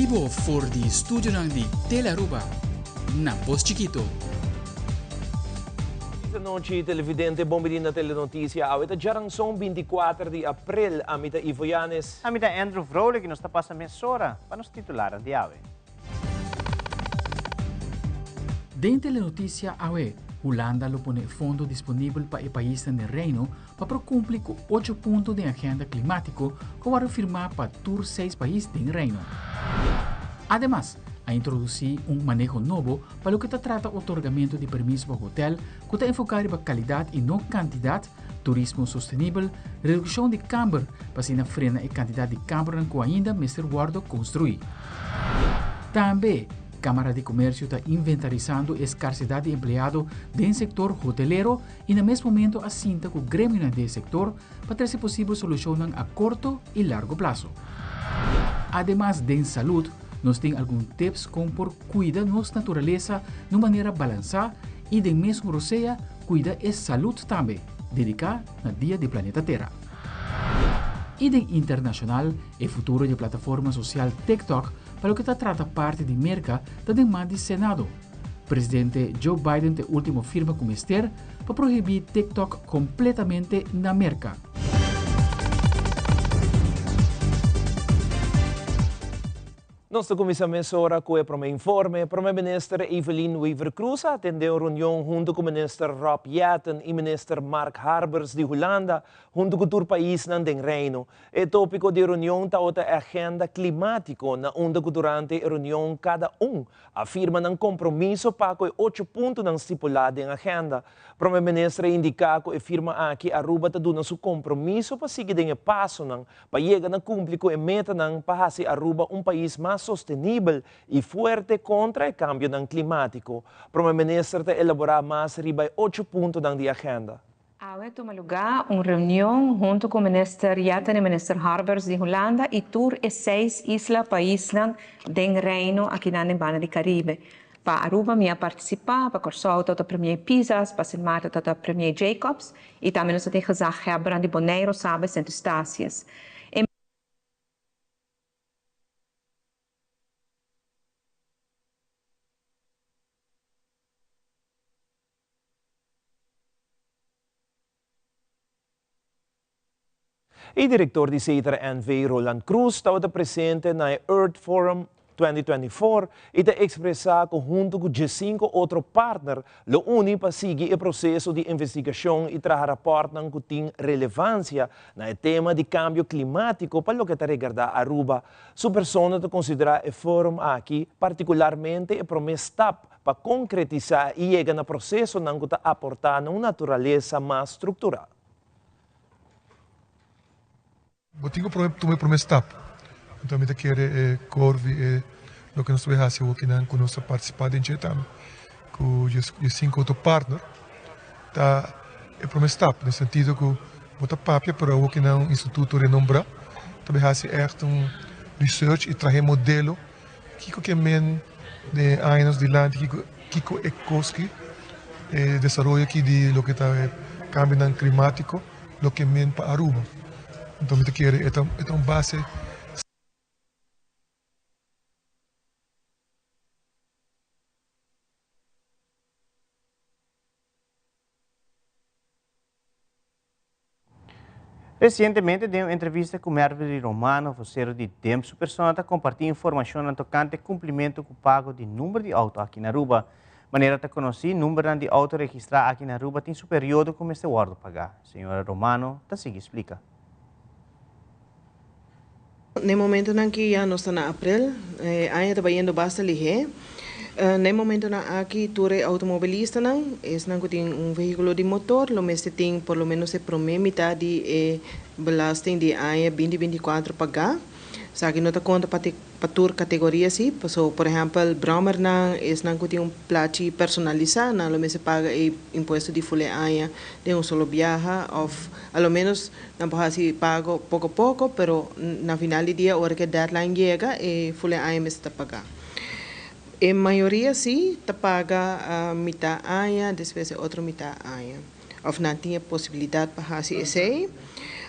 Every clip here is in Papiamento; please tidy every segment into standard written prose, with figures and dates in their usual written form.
bibo for di studionan di Telearuba na Pos Chikito. Feliz anochi televidente, bon bini na Telenoticia. Awe ta djaranson 24 di april. Ami ta Ivo Yanes. Ami ta Andrew Vrolijk y nos ta pasa mesora pa nos titularnan di awe. Den Telenoticia awe, Hulanda lo pone fondo disponibel pa e paisnan den Reino pa por cumpli cu ocho punto den agenda climatico cu a worde firma pa tur seis pais den Reino. Ademas, a introduci un maneho nobo pa loke ta trata otorgamento di permiso pa hotel cu ta enfoca riba calidad y no cantidad, turismo sostenibel, reduccion di camber pa asina frena e cantidad di cambernan cu ainda mester wordo construi. Tambe, Camara di Comercio ta inventarisando e scarsedad di empleado den sector hotelero y na mes momento a sinta cu gremionan den e sector pa trece posibel solucionnan a corto y largo plazo. Ademas den salud nos tin algun tips con por cuida nos naturalesa na un manera balansa y den mesun rosea cuida e salud tambe, dedica na Dia di Planeta Tera. Y den internacional e futuro di e plataforma social TikTok pa loke ta trata parti di Merca ta den man di Senado. Presidente Joe Biden ta e ultimo firma cu mester pa prohibi TikTok completamente na Merca. Nos ta cuminsa mesora cu e prome informe. Prome Minister Evelyn Wever-Croes a atende un reunion hunto cu Minister Rob Jetten y Minister Mark Harbers di Hulanda hunto cu tur paisnan den Reino. E topico di e reunion tabata e agenda climatico na unda cu durante e reunion cada un a firma nan compromiso pa cu e ocho puntonan stipula den agenda. Prome Minister a indica cu e firma aki Aruba ta duna su compromiso pa sigui den e pasonan pa yega na cumpli cu e metanan pa haci Aruba un pais mas sostenibel y fuerte contra e cambionan climatico. Prome Minister ta elabora mas riba e ocho puntonan di agenda. Awe tuma lugá un reunion huntu ku Minister Jetten i Minister Harbers di Hulanda i tur e seis isla paisnan den Reino akinan den banda di Karibe. Pa Aruba mi a partisipá, pa Kòrsou tabata Premier Pisas, pa Sint Maarten tabata Premier Jacobs i tambe nos a tin gezaghebbernan di Boneiru, Saba i Sint Eustatius. E. E director di Setar NV Roland Croes tabata presente na e Earth Forum 2024 y ta expresa cu hunto cu diescinco otro partner lo uni pa sigui e proceso di investigacion y traha raportnan cu tin relevancia na e tema di cambio climatico pa loke ta regarda Aruba. Su persona ta considera e forum aki particularmente e prome stap pa konkretisá i yega na prosesonan ku ta aportá na un naturalesa mas strukturá. Bo tin ku prome tuma e prome stap. Anto mi ta kere e Corvi e loke nos ta bai hasi awokinan ku nos ta partisipá den dje tambe ku dje sinku otro partner ta e prome stap den sentido ku bo ta papia pero awokinan un instituto renombrá ta bai hasi ègt un research i traha e modelo Kiko ke men den e añanan dilanti kiko kiko e kos ki e desaroyo aki di loke ta e kambionan klimatiko lo ke men pa Aruba. Anto mi ta kere e ta e ta un base. Resientemente den un entrevista ku Mervily Romano, vocero di DEMP, su persona ta kompartí informashonnan tokante kumplimentu ku pago di number di outo aki na Aruba. Manera ta konosí, numbernan di outo registrá aki na Aruba tin su periodo ku mester wòrdu pagá. Señora Romano ta sigui splika. Na e momentonan aki ya nos ta na april, e aña ta bayendo basta lihé. Na e momentonan aki tur e outomobilistanan, esnan ku tin un vehíkulo di motor lo mester tin por lo ménos e promé mitá di e belasting di aña binti 24 pagá. Esaki no ta konta pa Pa tur categoria si, paso por ehempel brommernan, esnan cu tin un plachi personalisa, nan lo mester paga e impuesto di ful e aña den un solo biaha of a lo menos nan por haci pago poco poco, pero na final di dia ora cu e deadline yega e ful e aña mester ta paga. E mayoria si ta paga mita aña despues e otro mita aña of nan tin e posibilidad pa haci esey.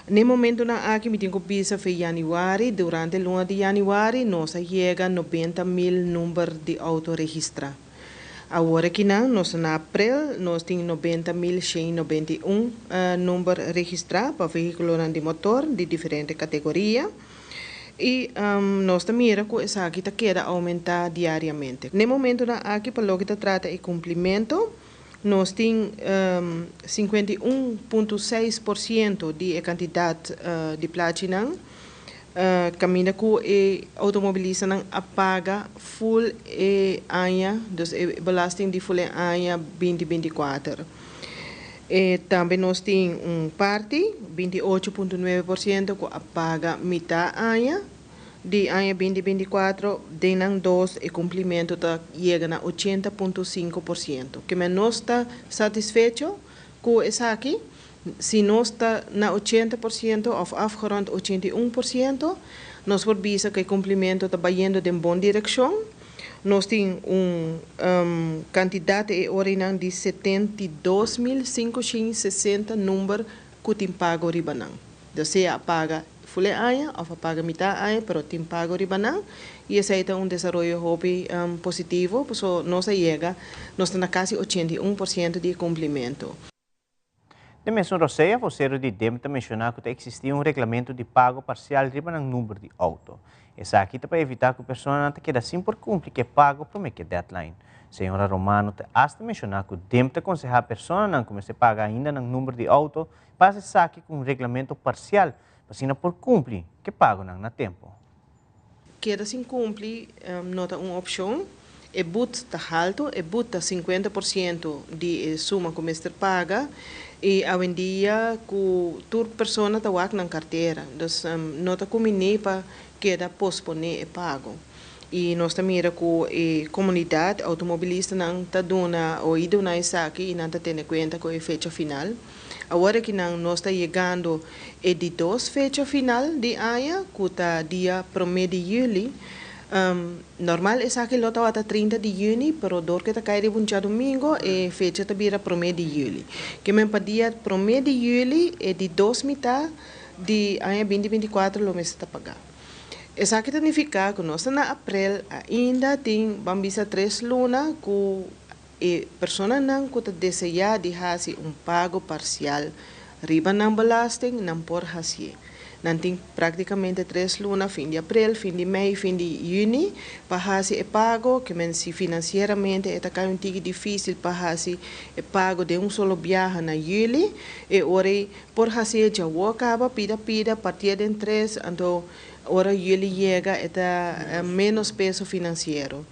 Na e momentonan aki mi tin ku bisa fe yanüari, durante luna di yanüari nos a yega 90.000 number di outo registrá. Awor akinan nos na aprel nos tin 90.191 number registrá pa vehíkulonan di motor di diferente kategoria i nos ta mira ku esaki ta keda oumentá diariamente. Na e momentonan aki pa loke ta trata e kumplimentu, nos tin 51.6% di e kantidat di plachinan kaminda ku e outomobilistanan a paga ful e aña, dus e belasting di ful e aña 2024. E tambe nos tin un parti, 28.9%, ku a paga mitá aña di aña 2024. Den nan dos e kumplimentu ta yega na 80.5%. Ke men nos ta satisfecho ku esaki. Si nos ta na 80% òf afgerond 81%, nos por bisa ku e kumplimentu ta bayendo den bon direkshon. Nos tin un kantidat e oranan di 72.560 number ku tin pago riba nan. Dus sea a paga ful e aña òf a paga mitá aña, pero tin pago riba nan. I esei ta un desaroyo hopi positivo, pasobra nos a yega, nos ta na kasi 81% di kumplimentu. Den mesun rosea, vocero di DIMP ta menciona cu ta existi un reglamento di pago parcial riba nan number di auto. Esaki ta pa evita cu personanan ta keda sin por cumpli cu e pago prome cu e deadline. Señora Romano ta hasta menciona cu DIMP ta aconseha personanan cu mester paga ainda nan number di auto pa haci esaki cu un reglamento parcial pa asina por cumpli cu e pagonan na tempo. Keda sin kumpli no ta un opshon. E but ta haltu, e but ta 50% di e suma ku mester paga i awendia ku tur persona ta wak nan kartera. Dus no ta kuminí pa keda posponé e pago. I nos ta mira ku e komunidat outomobilistanan ta duna oido na esaki i nan ta tene kuenta ku e fecha final. Awor akinan nos ta yegando e di dos fecha final di aña, ku ta dia 1 di yüli. Normal esaki lo tabata 30 di yüni, pero dor ku ta kai riba un djadumingu, e fecha ta bira 1 di yüli. Ke men pa dia 1 di yüli, e di dos mitar di aña 2024 lo mester ta pagá. Esaki ta nifiká ku nos ta na aprel, ainda tin, ban bisa, 3 luna ku e personanan ku ta deseá di hasi un pago parsial riba nan belasting, nan por hasié. Nan tin práktikamente 3 luna, fin di aprel, fin di mei, fin di yüni, pa hasi e pago, ke men si finansieramente e ta kai un tiki difísil pa hasi e pago di un solo biaha na yüli, e ora por hasi djawor kaba, pida pida, partié den tres, anto ora yüli yega e ta menos peso finansiero.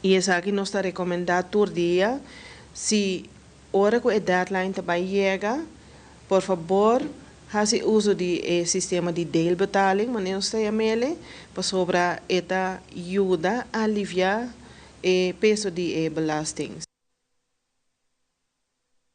I esaki nos ta rekomendá tur dia, si ora ku e deadline tambe yega, por fabor, hasi uso di e sistema di deelbetaling, manera nos ta yam'é, pasobra e ta yuda aliviá e peso di e belasting.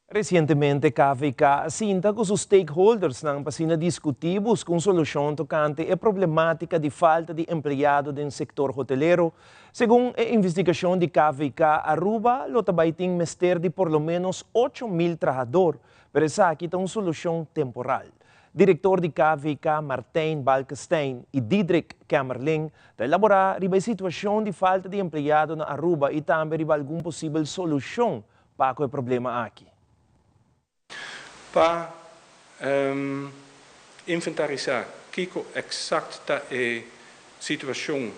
Resientemente KVK a sinta ku su stakeholders nan pa asina diskutí buska un solushon tokante e problemátika di falta di empleado den sektor hotelero. Segun e investigashon di KVK, Aruba lo tambe tin mester di por lo ménos 8 mil trahadó, pero esaki ta un solushon temporal. Direktor di KVK, Martijn Balkestein, i Diedrich Kamerling ta elaborá riba e situashon di falta di empleado na Aruba i tambe riba algun posibel solushon pa e problema aki. Pa inventarisá kiko eksakto ta e situashon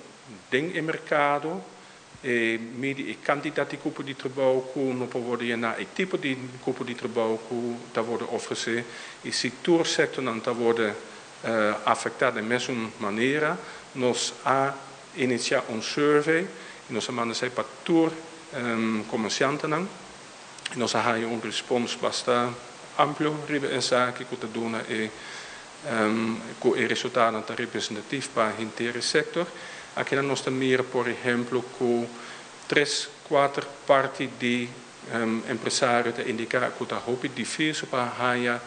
den e merkado, e midi e kantidat di kupo di trabou ku no por yena, e tipo di kupo di trabou ku ta wòrdu ofresé i si tur sektornan ta wòrdu afektá di mesun manera, nos a inisiá un survey i nos a manda pa tur komersiantenan i nos a haña un respons basta amplio riba esaki ku ta duna e ku e resultado ta representativo pa henter sektor. Aki nos ta mira, por ehèmpel, ku tres, kuater parti di empresario ta indiká ku ta hopi difísil pa haña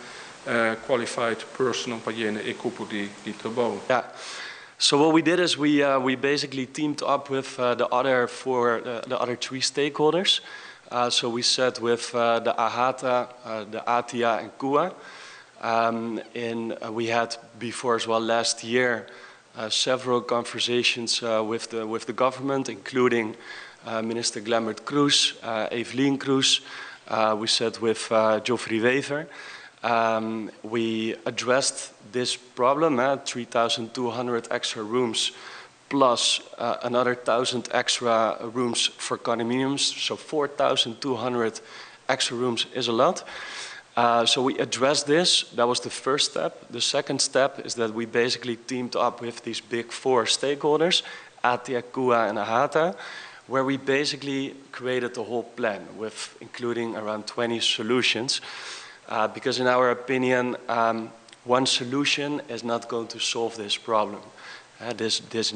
qualified person pa yena e kupo di trabou. Yeah. So what we did is we basically teamed up with the other four, the other three stakeholders. So we sat with the AHATA, the ATIA, and KUA. Um, in, uh, we had before as well last year uh, several conversations uh, with, the, with the government, including uh, Minister Glenbert Cruz, uh, Evelien Cruz. Uh, we sat with uh, Geoffrey Wever. Um, we addressed this problem, 3,200 extra rooms plus uh, another 1,000 extra rooms for condominiums. So 4,200 extra rooms is a lot. Uh, so we addressed this. That was the first step. The second step is that we basically teamed up with these big four stakeholders, ATIA, KUA, and AHATA, where we basically created the whole plan with including around 20 solutions. Uh, because in our opinion, um, one solution is not going to solve this problem. Uh, this, this,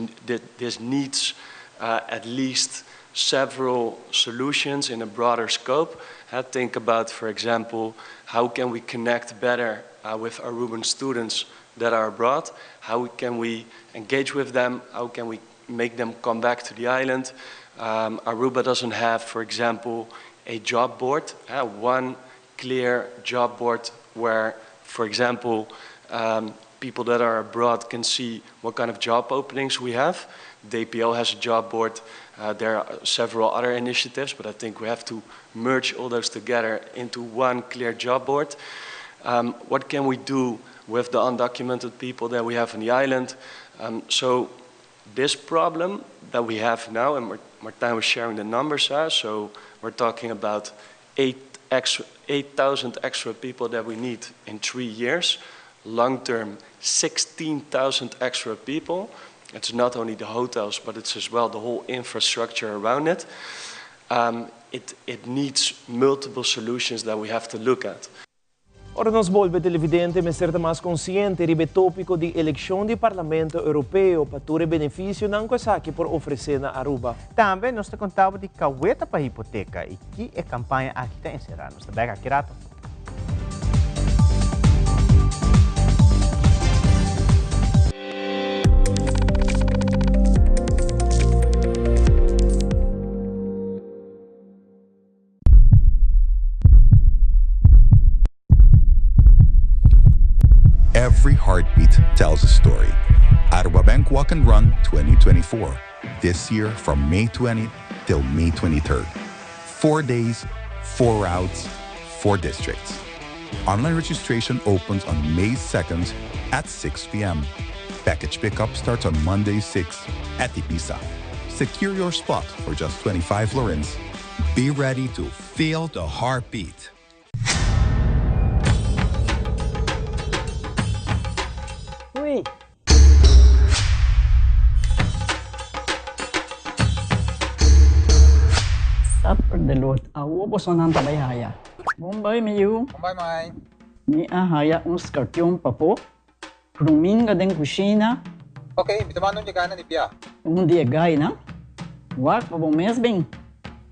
this needs uh, at least several solutions in a broader scope. Uh, think about, for example, how can we connect better uh, with Aruban students that are abroad? How can we engage with them? How can we make them come back to the island? Um, Aruba doesn't have, for example, a job board, uh, one clear job board where, for example, um, people that are abroad can see what kind of job openings we have. DPO has a job board. Uh, there are several other initiatives, but I think we have to merge all those together into one clear job board. Um, what can we do with the undocumented people that we have on the island? Um, so this problem that we have now, and Martijn was sharing the numbers, uh, so we're talking about 8,000 extra, extra people that we need in three years. Long term, 16,000 extra people. It's not only the hotels, but it's as well the whole infrastructure around it. Um, it, it needs multiple solutions that we have to look at. Ora nos bolbe televidente mester ta mas konsiente riba e tópiko di elekshon di Parlamento Europeo pa tur e benefisionan ku esaki por ofresé na Aruba. Tambe nos ta konta bo di kaweta pa hipoteka i ki e kampaña aki ta enserá. Nos ta bèk aki rato. Every heartbeat tells a story. Aruba Bank Walk and Run 2024. This year from May 20 till May 23rd. Four days, four routes, four districts. Online registration opens on May 2nd at 6 p.m. Package pickup starts on Monday 6 at Ibiza. Secure your spot for just 25 florins. Be ready to feel the heartbeat. Ui. Supper de lot. Awo boso nan ta bai haya. Bon bai mi yu. Bon bai mai. Mi a haya un skarpion pafó. Ruminga den kushina. Ok, mi ta manda un di e gainan di bia. Un di e gainan? Wak pa bo mes bin.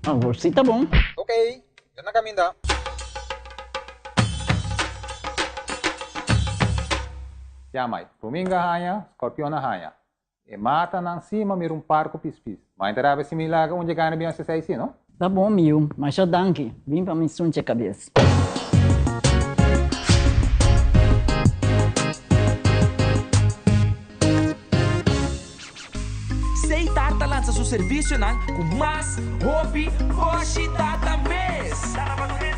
Awor si ta bon. Ok, mi ta na kaminda. Ya mai, ruminga haña, skorpion a haña. E matanan si ma mira un par ku pispis. Mai ta rabia si mi laga un dje gana bin hasi esei si, no? Ta bon mi yu, masha danki. Bin pa mi sunche kabes. Seitar ta lansa su servisionan ku mas hopi boshi data mes.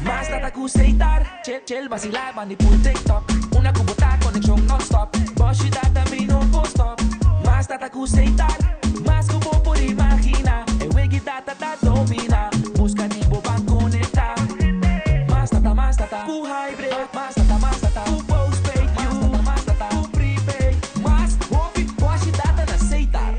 Mas data ku Seitar, chel chel basila bandi pul TikTok. Una ku bo ta konekshon nonstop, boshi data mi no por stop. Mas data ku Seitar, mas ku bo por imagina. E wegi data ta domina, buska di bo ban konekta. Mas data, mas data ku hybrid, mas data, mas data ku postpaid, mas data, mas data ku prepaid. Mas hopi boshi data na Seitar.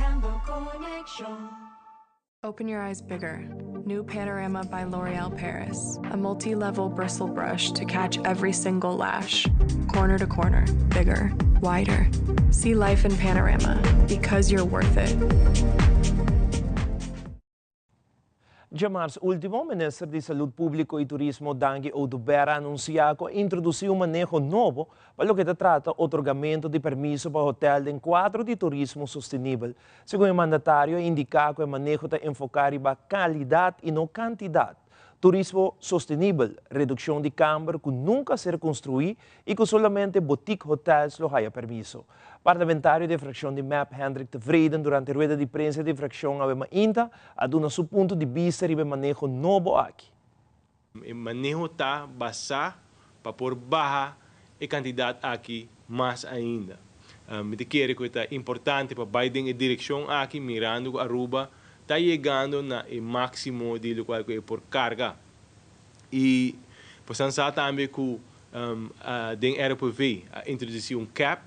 Open your eyes bigger. New Panorama by L'Oreal Paris. A multi level bristle brush to catch every single lash. Corner to corner, bigger, wider. See life in panorama because you're worth it. Djamars ultimo, Minister di Salud Publico y Turismo Dangui Oduber a anuncia cu a introduci un maneho nobo pa loke ta trata otorgamento di permiso pa hotel den cuadro di turismo sostenibel. Segun e mandatario a indica cu e maneho ta enfoca riba calidad y no cantidad. Turismo sostenibel, reduccion di camber cu nunca a ser construi y cu solamente boutique hotels lo haya permiso. Parlamentario di fraccion di MEP Hendrik Tevreden durante rueda di prensa di fraccion awe mainta a duna su punto di bista riba e maneho nobo aki. E maneho ta basa pa por baha e cantidad aki mas ainda. Mi ta kere cu e ta importante pa bay den e direccion aki mirando cu Aruba ta yegando na e maximo di locual cu e por carga. Y bosan sa tambe cu den RPV a introduci un cap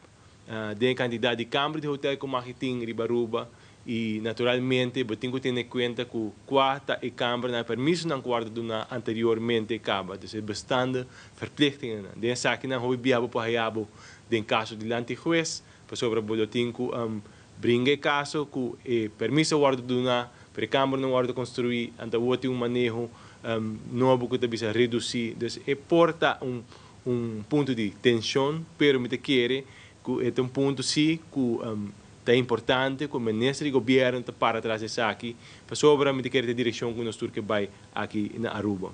den e cantidad di camber di hotel cu mag tin riba Aruba y naturalmente bo tin cu tene cuenta cu cua ta e cambernan, e permisonan cu wordo duna anteriormente caba, dus e bestaande verplichtingennan. Den esakinan hopi bia bo por haya bo den caso dilanti huez pasobra bo lo tin cu Bringa e kaso ku e permiso a wòrdu duná, pero e kamber no wòrdu konstruí, anto awor tin un maneho nobo ku ta bisa redusí. Dus e por ta un un punto di tenshon, pero mi ta kere ku e ta un punto sí ku ta importante ku e minister di gobièrnu ta para tras di esaki, pasobra mi ta kere ta e direkshon ku nos tur ke bai aki na Aruba.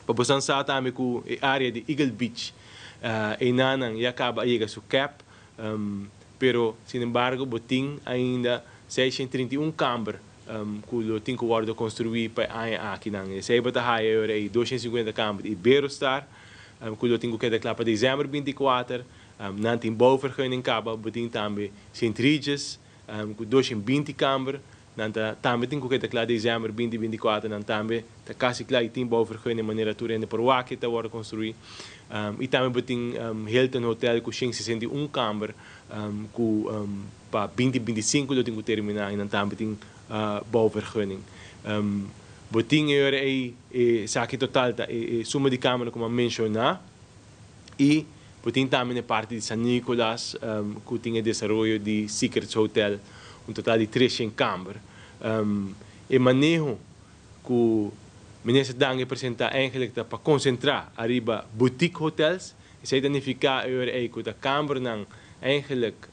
Pa bosan sa tambe ku e área di Eagle Beach einanan ya kaba a yega su kèp. Pero, sin embargo, bo tin ainda 631 kamber ku lo tin ku wòrdu konstruí pa e aña akinan. Esei bo ta haya e ora ei 250 kamber di Iberostar ku lo tin ku keda kla pa desèmber 24. Nan tin bouwvergunning kaba. Bo tin tambe Sint Regis ku 220 kamber. Nan ta tambe tin ku keda kla desèmber 2024. Nan tambe ta kasi kla i tin bouwvergunning manera tur hende por wak e ta wòrdu konstruí. I tambe bo tin Hilton Hotel ku 161 kamber ku pa 2025 lo tin ku terminá i nan tambe tin bouwvergunning. Bo tin e ora ei esaki total ta e suma di kambernan ku mi a menshoná i bo tin tambe na e parti di San Nicolas ku tin e desaroyo di Secrets Hotel un total di 300 kamber. E maneho ku Minister Dange presentá eigenlijk ta pa konsentrá ariba boutique hotels. Esei ta nifiká e ora ei ku ta kambernan eigenlijk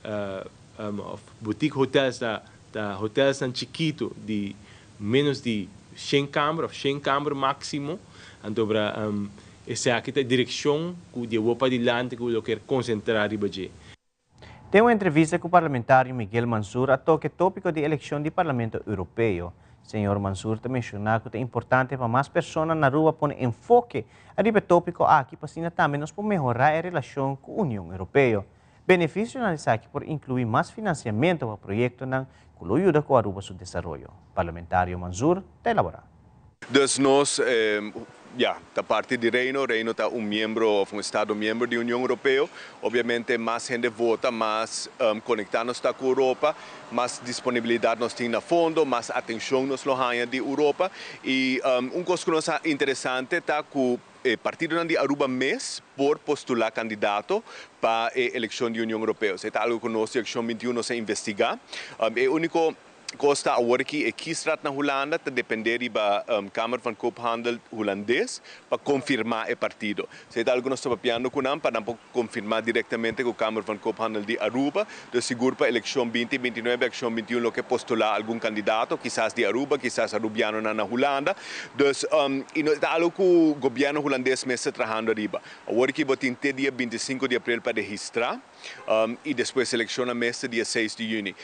òf boutique hotels ta ta hotelsnan chikitu di ménos di 100 kamber òf 100 kamber máksimo. Anto bra esaki ta e direkshon ku di awor padilanti ku lo kier konsentrá riba dje. Den un entrevista ku parlamentario Miguel Mansur a toka e tópiko di elekshon di Parlamento Europeo. Señor Mansur ta menshoná ku ta importante pa mas persona na Aruba pone enfoke ariba e tópiko aki pa asina tambe nos por mehorá e relashon ku Union Europeo. Benefisionan di esaki por inkluí mas finansiamentu pa proyektonan ku lo yuda ku Aruba su desaroyo. Parlamentario Mansur ta elaborá. Dus nos, ya, ta parti di Reino, Reino ta un miembro of un estado miembro di Union Europeo. Obviamente mas hende vota, mas conecta nos ta cu Europa, mas disponibilidad nos tin na fondo, mas atencion nos lo haña di Europa. Y un cos cu nos a interesante ta cu e partidonan di Aruba mes por postula candidato pa e eleccion di Union Europeo. Esey ta algo cu nos di Accion 21 nos a investiga. E unico Kos ta awor ki e kiesraad na Hulanda ta depende riba Kamer van Koophandel Hulandes pa konfirmá e partido. Esei ta algu nos ta papiando ku nan pa nan por konfirmá direktamente ku Kamer van Koophandel di Aruba. Dus sigur pa elekshon 2029 Akshon 21 lo ke postulá algun kandidato, kisas di Aruba, kisas Arubianonan na Hulanda. Dus i no ta algu ku gobièrnu Hulandes mes ta trahando ariba. Awor ki bo tin te dia 25 di aprel pa registrá i despues elekshon na mes ta dia 6 di yüni.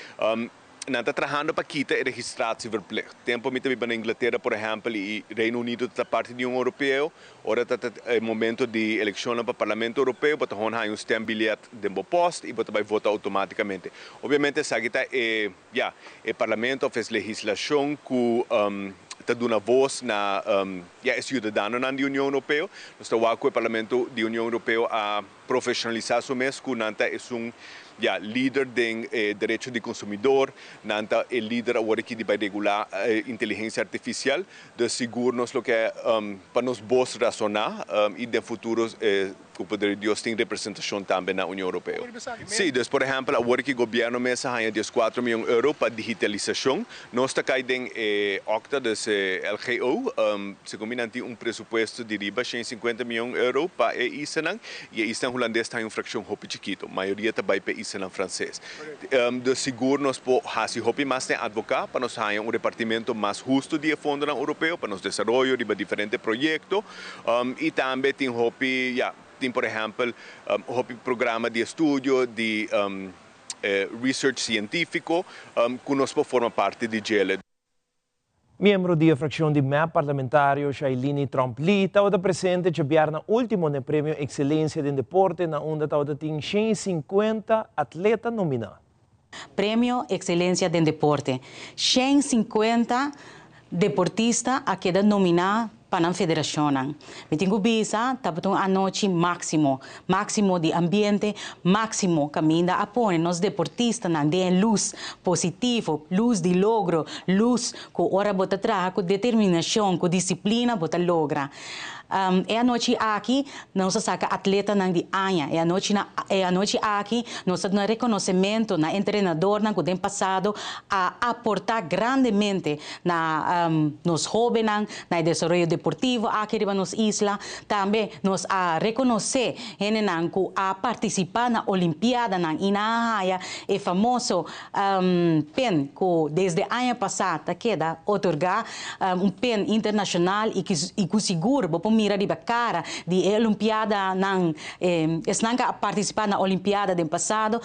Nan ta trahando pa kita e registratieverplicht. Tempo mi ta biba na Inglatera, por ehempel, y Reino Unido ta parti di Union Europeo, ora ta e momento di eleccionnan pa Parlamento Europeo, bo ta gewoon haña un stembiljet den bo post y bo ta bay vota automaticamente. Obviamente esaki ta e, ya, e Parlamento of es legislacion cu ta duna voz na, ya, e ciudadanonan di Union Europeo. Nos ta wak cu e Parlamento di Union Europeo a profesionalisa su mes cu nan ta esun ya lider den e derecho di consumidor, nan ta e lider awor aki di bay regula inteligencia artificial, dus sigur nos lo ke pa nos bos razona y den futuro. Ku poder di Dios tin representashon tambe na Union Europeo. Sí, dus por ehèmpel awor ki gobièrnu mes a haña dieskuatro mion euro pa digitalisashon, nos ta kai den e octa, dus e LGO, segun mi nan tin un presupuesto di riba 150 mion euro pa e islanan i e islanan hulandes ta haña un frakshon hopi chikitu, mayoria ta bai pa e islanan franses. Dus sigur nos por hasi hopi mas den advoká pa nos haña un repartimentu mas hustu di e fondonan europeo pa nos desaroyo riba diferente proyekto. I tambe tin hopi, ya, tin por ehèmpel hopi programa di estudio, di research sientífiko ku nos por forma parti di djele. Miembro di e frakshon di mep parlamentario Shailiny Tromp Lee tabata presente djabièrna último n'e Premio Ekselensia den Deporte na unda tabata tin 150 atleta nominá. Premio Excelencia den Deporte. 150 deportista a keda nominá pa nan federashonnan. Mi tin ku bisa tabata un anochi máksimo, máksimo di ambiente, máksimo kaminda a pone nos deportistanan den e lus positivo, lus di logro, lus ku ora bo ta traha ku determinashon, ku disiplina bo ta logra. E anochi aki nos a saka atletanan di aña. E anochi na e anochi aki nos ta duna rekonosementu na entrenadornan ku den pasado a aportá grandemente na nos hóbennan, na e desaroyo deportivo aki riba nos isla. Tambe nos a rekonosé hendenan ku a partisipá na olimpiadanan i nan a haya e famoso pen ku desde aña pasá ta keda otorgá, un pen internashonal i i ku sigur bo por mira riba kara di e olimpiadanan, esnan ku a partisipá na olimpiada den pasado,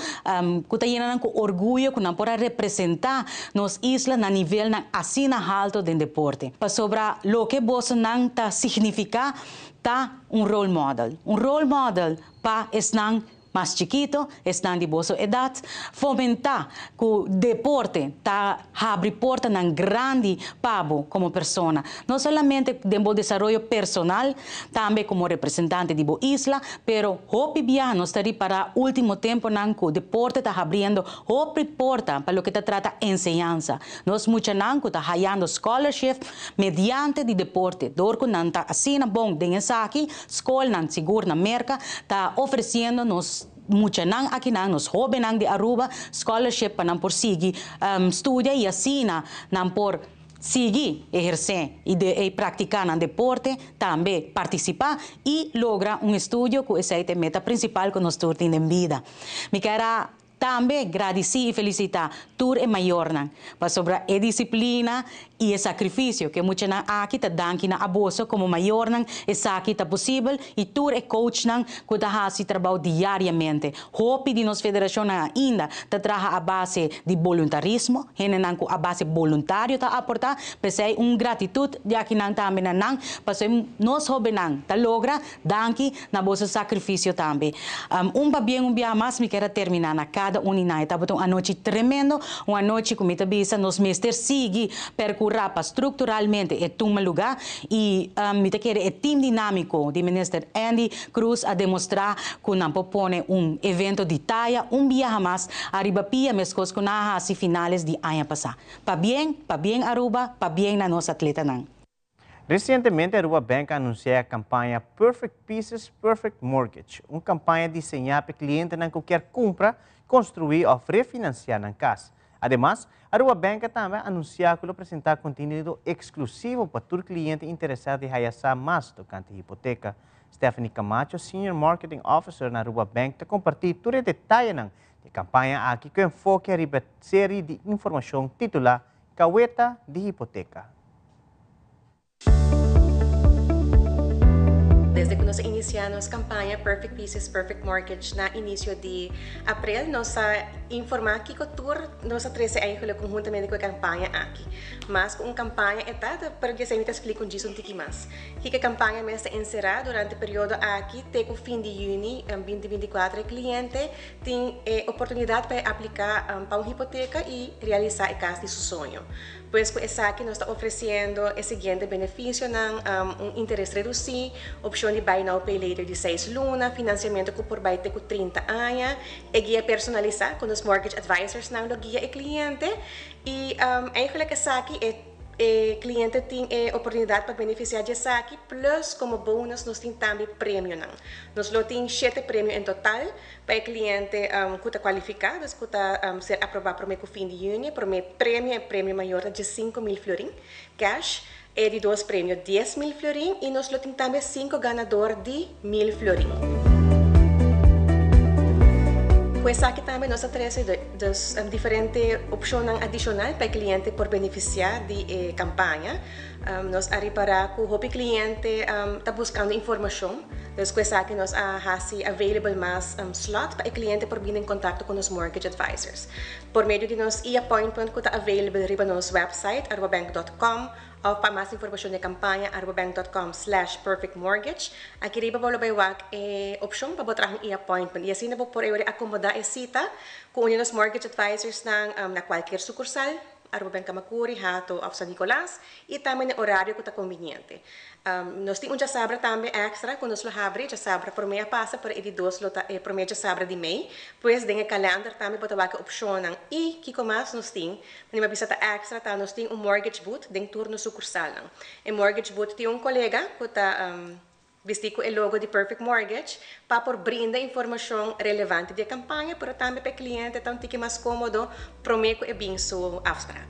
ku ta yena nan ku orguyo ku nan por a representá nos isla na nivelnan asina halto den deporte. Pasobra loke bosonan ta signifiká ta un role model, un role model pa esnan Mas chikito, esnan di boso edat, fomentá ku deporte ta habri portanan grandi pa bo komo persona, no solamente den bo desaroyo personal, tambe komo representante di bo isla, pero hopi biaha nos ta ripará último temponan ku deporte ta habriendo hopi porta pa loke ta trata enseñansa. Nos muchanan ku ta hayando scholarship mediante di deporte, dor ku nan ta asina bon den esaki, Skolnan, sigur na Merka, ta ofresiendo nos muchanan akinan, nos hóbennan di Aruba, scholarship pa nan por sigui studia i asina nan por sigui ehersé i de i praktiká nan deporte, tambe partisipá i logra un estudio ku esei ta e meta prinsipal ku nos tur tin den bida. Mi kier a Tambe gradisí i felisitá tur e mayornan pasobra e disiplina i e sakrifisio ku e muchanan aki ta danki na aboso komo mayornan esaki ta posibel i tur e coachnan ku ta hasi trabou diariamente. Hopi di nos federashonnan ainda ta traha a base di boluntarismo, hendenan ku a base boluntario ta aportá, p'esei un gratitut di akinan tambe na nan pasobra nos hobennan ta logra Danki na boso sacrificio tambe. Un pabien un biaha mas mi kier a termina na cada un di nan. E tabata un anochi tremendo, un anochi cu mi ta bisa nos mester sigui percura pa structuralmente e tuma luga y mi ta kere e team dinamico di Minister Endy Croes a demostra cu nan por pone un evento di taya un biaha mas ariba pia mescos cu nan a haci finales di aña pasa. Pabien, pabien Aruba, pabien na nos atletanan. Resientemente Aruba Bank a anunsia e kampaña Perfect Pieces, Perfect Mortgage, un kampaña diseñá pa e klientenan ku kier kumpra, konstruí òf refinansiá nan kas. Ademas, Aruba Bank a tambe a anunsiá ku lo presentá kontenido eksklusivo pa tur kliente interesá di haya sa mas tokante hipoteka. Stephanie Camacho, Senior Marketing Officer na Aruba Bank ta kompartí tur e detayenan di e kampaña aki ku enfoke riba e seri di informashon titulá Kaweta di hipoteka. Desde cu nos a inicia nos campaña Perfect Pieces, Perfect Mortgage na inicio di april, nos a informa kico tur nos a trece eigenlijk conhuntamente cu e campaña aki. Mas cu un campaña e ta, pero di esey mi ta splica un djis un tiki mas. Kico e campaña mes ta encera durante e periodo aki te cu fin di juni 2024 e cliente tin e oportunidad pa e aplica pa un hipoteca y realisa e cas di su soño. Pues ku esaki nos ta ofresiendo e siguiente benefisionan, un interes redusí, opshon di buy now pay later di seis luna, finansiamentu ku por bai te ku 30 aña, e guia personalisá ku nos mortgage advisorsnan lo guia e kliente i eigenlijk esaki e. E cliente tin e oportunidad pa beneficia di esaki, plus como bonus nos tin tambe premionan. Nos lo tin shete premio en total pa e cliente cu ta cualifica, dus cu ta ser aproba prome cu fin di juni. Prome premio, e premio mayor ta 15,000 florin cash, e di dos premio 10,000 florin y nos lo tin tambe cinco ganador di 1000 florin. Cu esaki tambe nos a trece dus diferente opcionnan adicional pa e cliente por beneficia di e campaña. Nos a ripara cu hopi cliente ta buscando informacion, dus cu esaki nos a haci available mas slot pa e cliente por bini en contacto cu nos mortgage advisors. Por medio di nos e-appointment cu ta available riba nos website arubabank dot com Of pa mas informacion di e campaña arubabank dot com slash perfect mortgage. Aki riba bo lo bay wak e opcion pa bo traha un e-appointment y asina bo por e ora acomoda e cita cu un di nos mortgage advisors nan na cualkier sucursal, Aruba Bank Camacuri, Hato of San Nicolas y tambe na e horario cu ta conveniente. Nos tin un djasabra tambe extra cu nos lo habri, djasabra prome a pasa pero e di dos lo ta e prome djasabra di mei. Pues den e calender tambe bo ta wak e opcionnan y kico mas nos tin. Manera mi a bisa ta extra ta nos tin un mortgage booth den tur nos sucursalnan. E mortgage booth tin un colega cu ta bisti cu e logo di Perfect Mortgage pa por brinda informacion relevante di e campaña pero tambe pa e cliente ta un tiki mas comodo prome cu e bin su afspraak.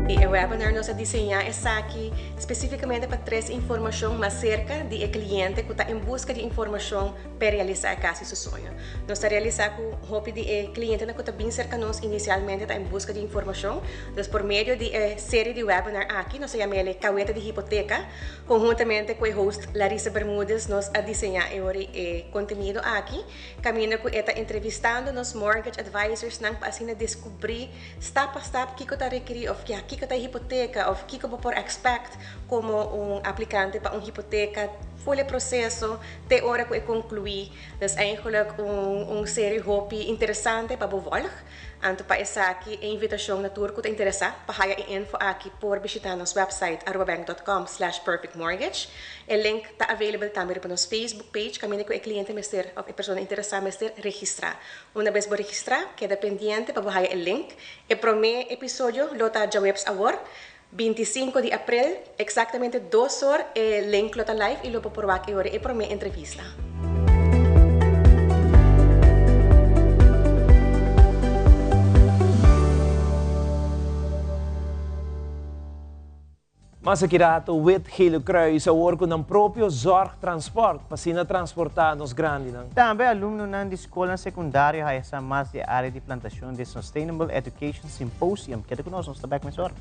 E webinar nos a diseña esaki specificamente pa trece informacion mas cerca di e cliente cu ta en busca di informacion p'e realisá e kasi su soño. Nos ta realisá ku hopi di e klientenan ku ta bin serka nos inisialmente ta en buska di informashon. Dus por medio di e serie di webinar aki nos a yama el e Kaweta di Hipoteka. Konhuntamente ku e host Larissa Bermudez nos a diseñá e ora e kontenido aki kaminda ku e ta entrevistando nos mortgage advisorsnan pa asina deskubrí stap pa stap kiko ta rekerí òf ya kiko ta e hipoteka òf kiko bo por expect komo un aplikante pa un hipoteka, ful e proseso. Te ora ku e konkluí. Dus eigenlijk un un serie hopi interesante pa bo volg. Anto pa esaki e invitashon na tur ku ta interesá pa haya e info aki por bishitá nos website arubabank dot com slash perfect mortgage. E link ta available tambe riba nos Facebook page kaminda ku e kliente mester òf e persona interesá mester registrá. Una bes bo registrá keda pendiente pa bo haya e link. E promé episodio lo ta djaweps awor. 25 di april, exactamente dos or e link lo ta live y lo bo por wak e ora e prome entrevista. Mas aki rato Wit Gele Kruis awor cu nan propio zorgtransport pa asina transporta nos grandinan. Tambe alumnonan di scolnan secundario haya sa mas di e area di plantacion di Sustainable Education Symposium. Keda ku nos, nos ta bek mesora.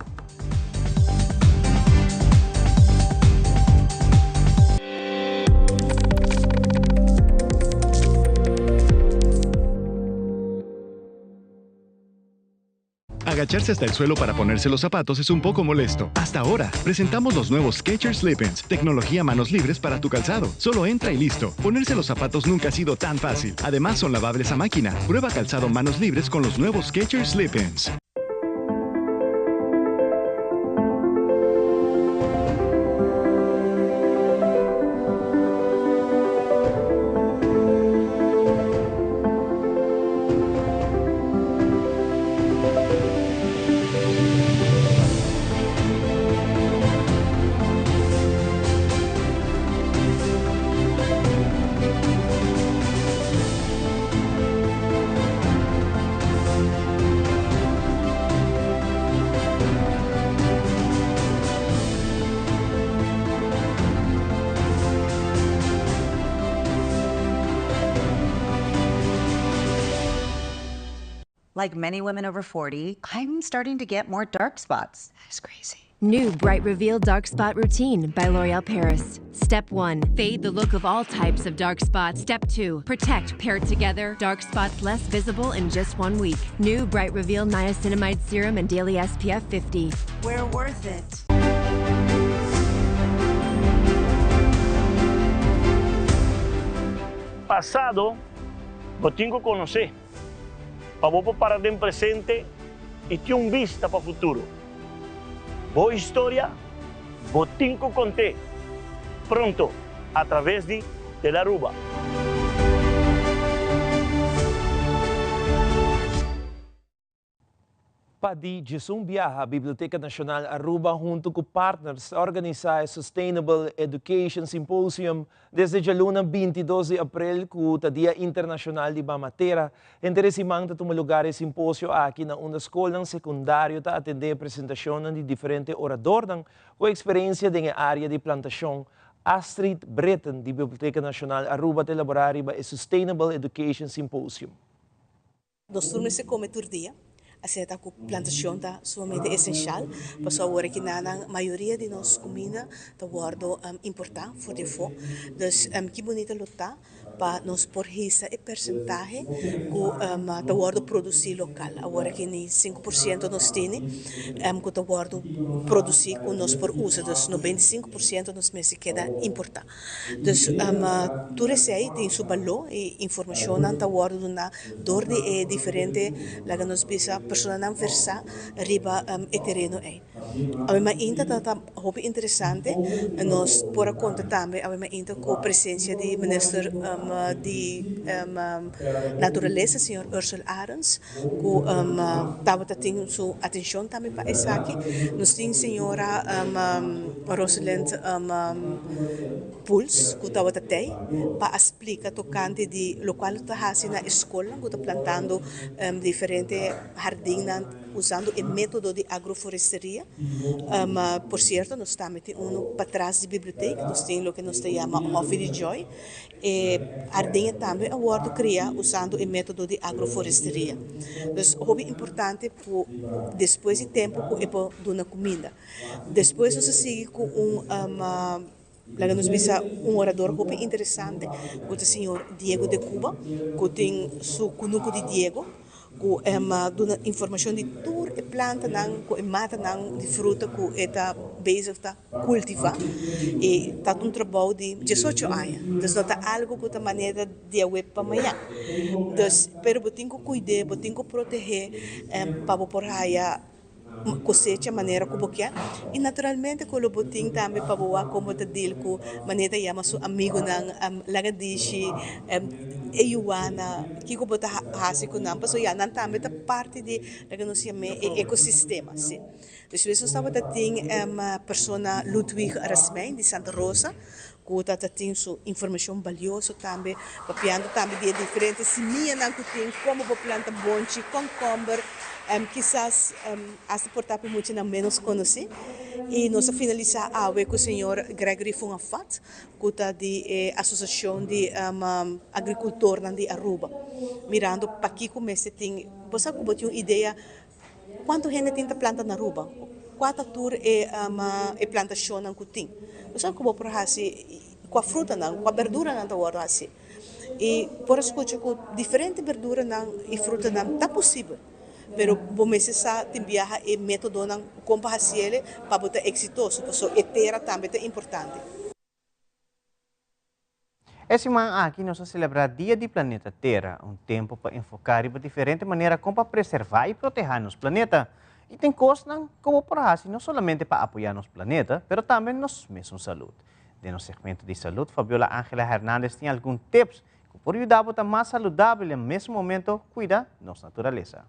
Agacharse hasta el suelo para ponerse los zapatos es un poco molesto. Hasta ahora, presentamos los nuevos Skechers Slip-ins, tecnología manos libres para tu calzado. Solo entra y listo. Ponerse los zapatos nunca ha sido tan fácil. Además, son lavables a máquina. Prueba calzado manos libres con los nuevos Skechers Slip-ins. Like many women over 40, I'm starting to get more dark spots. That is crazy. New Bright Reveal Dark Spot Routine by L'Oreal Paris. Step 1 Fade the look of all types of dark spots. Step 2 Protect paired together, dark spots less visible in just one week. New Bright Reveal Niacinamide Serum and Daily SPF 50. We're worth it. Pasado, bo tin ku konosé, pa bo por para den presente i tin un bista pa futuro. Bo historia, bo tin ku kont'é pronto a traves di Tele Aruba. Pa di djesun biaha Biblioteca Nacional Aruba hunto cu partners ta organisa e Sustainable Education Symposium desde djaluna 22 di april cu ta Dia Internacional di Mama Tera. Henter e siman ta tuma lugar e simposio aki na unda scolnan secundario ta atende e presentacionnan di diferente oradornan cu experiencia den e area di plantacion. Astrid Britten di Biblioteca Nacional Aruba ta elabora riba e Sustainable Education Symposium. Nos tur mester come tur dia, asina ta cu plantacion ta sumamente esencial, pasobra awor aki nan mayoria di nos cuminda ta wordo importa for di afo. Dus ki bunita lo ta pa nos por hisa e percentahe cu ta wordo produci local. Awor aki ni 5% nos tene cu ta wordo produci cu nos por usa, dus 95% nos mester keda importa. Dus tur esei tin su baló i informashonnan ta wòrdu duná dor di e diferente, laga nos bisa, personanan versá riba e tereno ei. Awe mainta ta ta hopi interesante, nos por a konta tambe awe mainta ku presensia di Minister di Naturalesa, señor Ursell Arends, ku tabata tin su atenshon tambe pa esaki. Nos tin señora Rosalind Puls ku tabata tei pa a splika tokante di lokual ta hasi na e skolnan ku ta plantando diferente hardinnan usando e metodo di agroforesteria. Por sierto nos tambe tin unu patras di bibliotek, nos tin loke nos ta yama Hòfi di Joy. E ardeña tambe a wòrdu kria usando e método di agroforesteria. Dus hopi importante ku despues di tempu ku e por duna kuminda. Despues nos a sigui ku un laga nos bisa un orador hopi interesante ku ta señor Diego de Cuba ku tin su kunuku di Diego. Ku e duna informashon di tur e plantanan ku e matanan di fruta ku e ta bezig ta kultivá. I ta un trabou di diesocho aña. Dus no ta algu ku ta manera di awe pa mañan. Dus, pero bo tin ku kuid'é, bo tin ku proteh'é pa bo por haya cosecha manera cu bo kier y naturalmente cu lo bo tin tambe pa bo wak como ta deal cu manera ta yama su amigonan laga dishi e yuwana kico bo ta haci cu nan pasobra ya nan tambe ta parti di loke nos yama e ecosistema si. Despues nos tabata tin persona Ludwig Rasmijn di Santa Rosa cu ta ta tin su informacion balioso tambe, papiando tambe di e diferente simianan cu tin, como bo planta bonchi, concomber, kisas hasta por ta pa muchanan menos conoci. Y nos a finalisa awe cu señor Gregory Fungafat, cu ta di e Asociacion di Agricultornan di Aruba, mirando pakico mester tin, bo sa cu bo tin un idea Cuanto hende tin ta planta na Aruba? Cua ta tur e e plantacionnan cu tin? Bo sabi cu bo por haci cua frutanan, cua berduranan ta wordo haci. Y por a scucha cu diferente berduranan y frutanan ta posibel, pero bo mester sa tin biaha e metodonan con pa haciele pa bo ta exitoso, pasobra e tera tambe ta importante. E siman aki nos a selebrá Dia di Planeta Tera, un tempu pa enfoká riba diferente manera kon pa preservá i protehá nos planeta. I tin kosnan ku bo por hasi no solamente pa apoyá nos planeta, pero tambe nos mesun salud. Den nos segmento di salud, Fabiola Angela Hernandez tin algun tips ku por yuda bo ta mas saludabel i na mesun momento kuida nos naturalesa.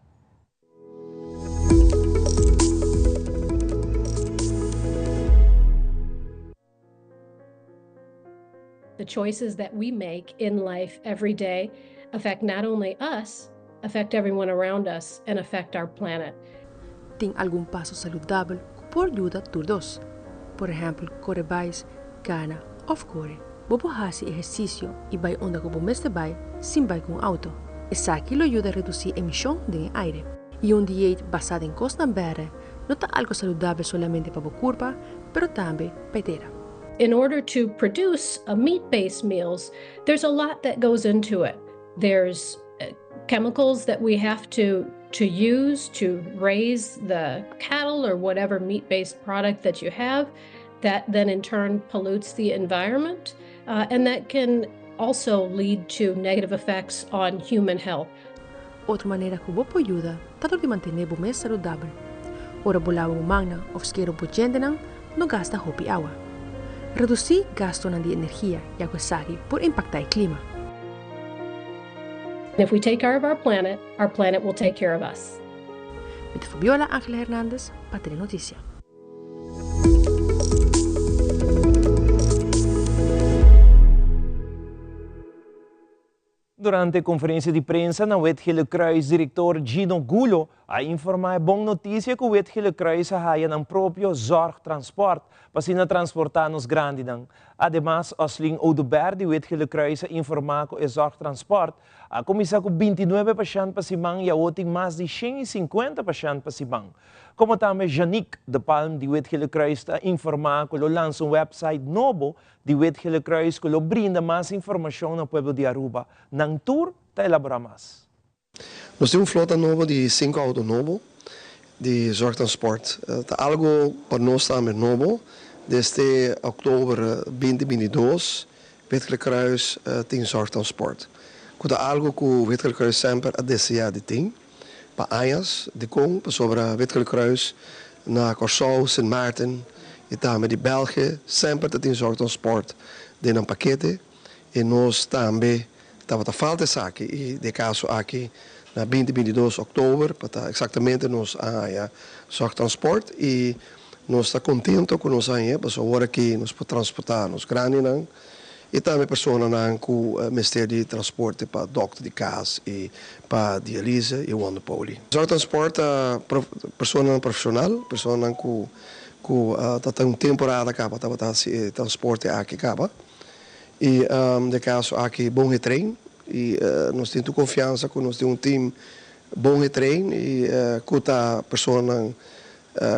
The choices that we make in life every day affect not only us, affect everyone around us and affect our planet. Tin algun paso saludabel ku por yuda tur dos. Por ehèmpel, kore bais, kana òf kore. Bo por hasi ehersisio i bai unda ku bo mester bai sin bai ku un outo. Esaki lo yuda redusí emishon den e aire. I un dieet basá den kosnan bèrdè no ta algu saludabel solamente pa bo kurpa, pero tambe pa e tera. In order to produce a meat-based meals, there's a lot that goes into it. There's eh, chemicals that we have to to use to raise the cattle or whatever meat-based product that you have that then in turn pollutes the environment uh, and that can also lead to negative effects on human health. Otro manera ku bo por yuda ta dor di mantené bo mes saludabel. Ora bo laba bo mannan òf skera bo djentenan, no gasta hopi awa. Redusí gastunan di energia ya ku esaki por impaktá e klima. If we take care of our planet, our planet will take care of us. Mi ta Fabiola Angela Hernandez pa Telenoticia. Durante conferencia di prensa na Wit Gele Kruis director Gino Gulo a informa e bon noticia cu Wit Gele Kruis a haya nan propio zorgtransport pa asina transporta nos grandinan. Ademas Oslin Oduber di Wit Gele Kruis a informa cu e zorgtransport a cuminsa cu 29 pashent pa siman y awo tin mas di 150 pashent pa siman. Como tambe Janique de Palm di Wit Gele Kruis ta informa cu lo lansa un website nobo di Wit Gele Kruis cu lo brinda mas informacion na pueblo di Aruba. Nan tur ta elabora mas. Nos tin un flota nobo di cinco auto nobo di Zorgtransport. Ta algo pa nos tambe nobo. Desde october 2022 Wit Gele Kruis tin Zorgtransport. Cu ta algo cu Wit Gele Kruis semper a desea di tin pa añas. Dicon? Pasobra Wit Gele Kruis na Corsou, Sint Maarten y tambe di België semper ta tin Zorgtransport den nan pakete y nos tambe tabata falta esaki y den e caso aki na 2022 october pa ta exactamente nos a haya Zorgtransport y nos ta contento cu nos a hañ'e pasobra awor aki nos por transporta nos grandinan y tambe personanan cu mester di transporte pa dokter di cas y pa dialyse y wonder poli. Zorgtransport ta personanan profesional, personanan cu cu ta ta un temporada caba tabata haci e transporte aki caba y den caso aki bon getrain y nos tin tur confiansa cu nos tin un team bon getrain y cu ta personanan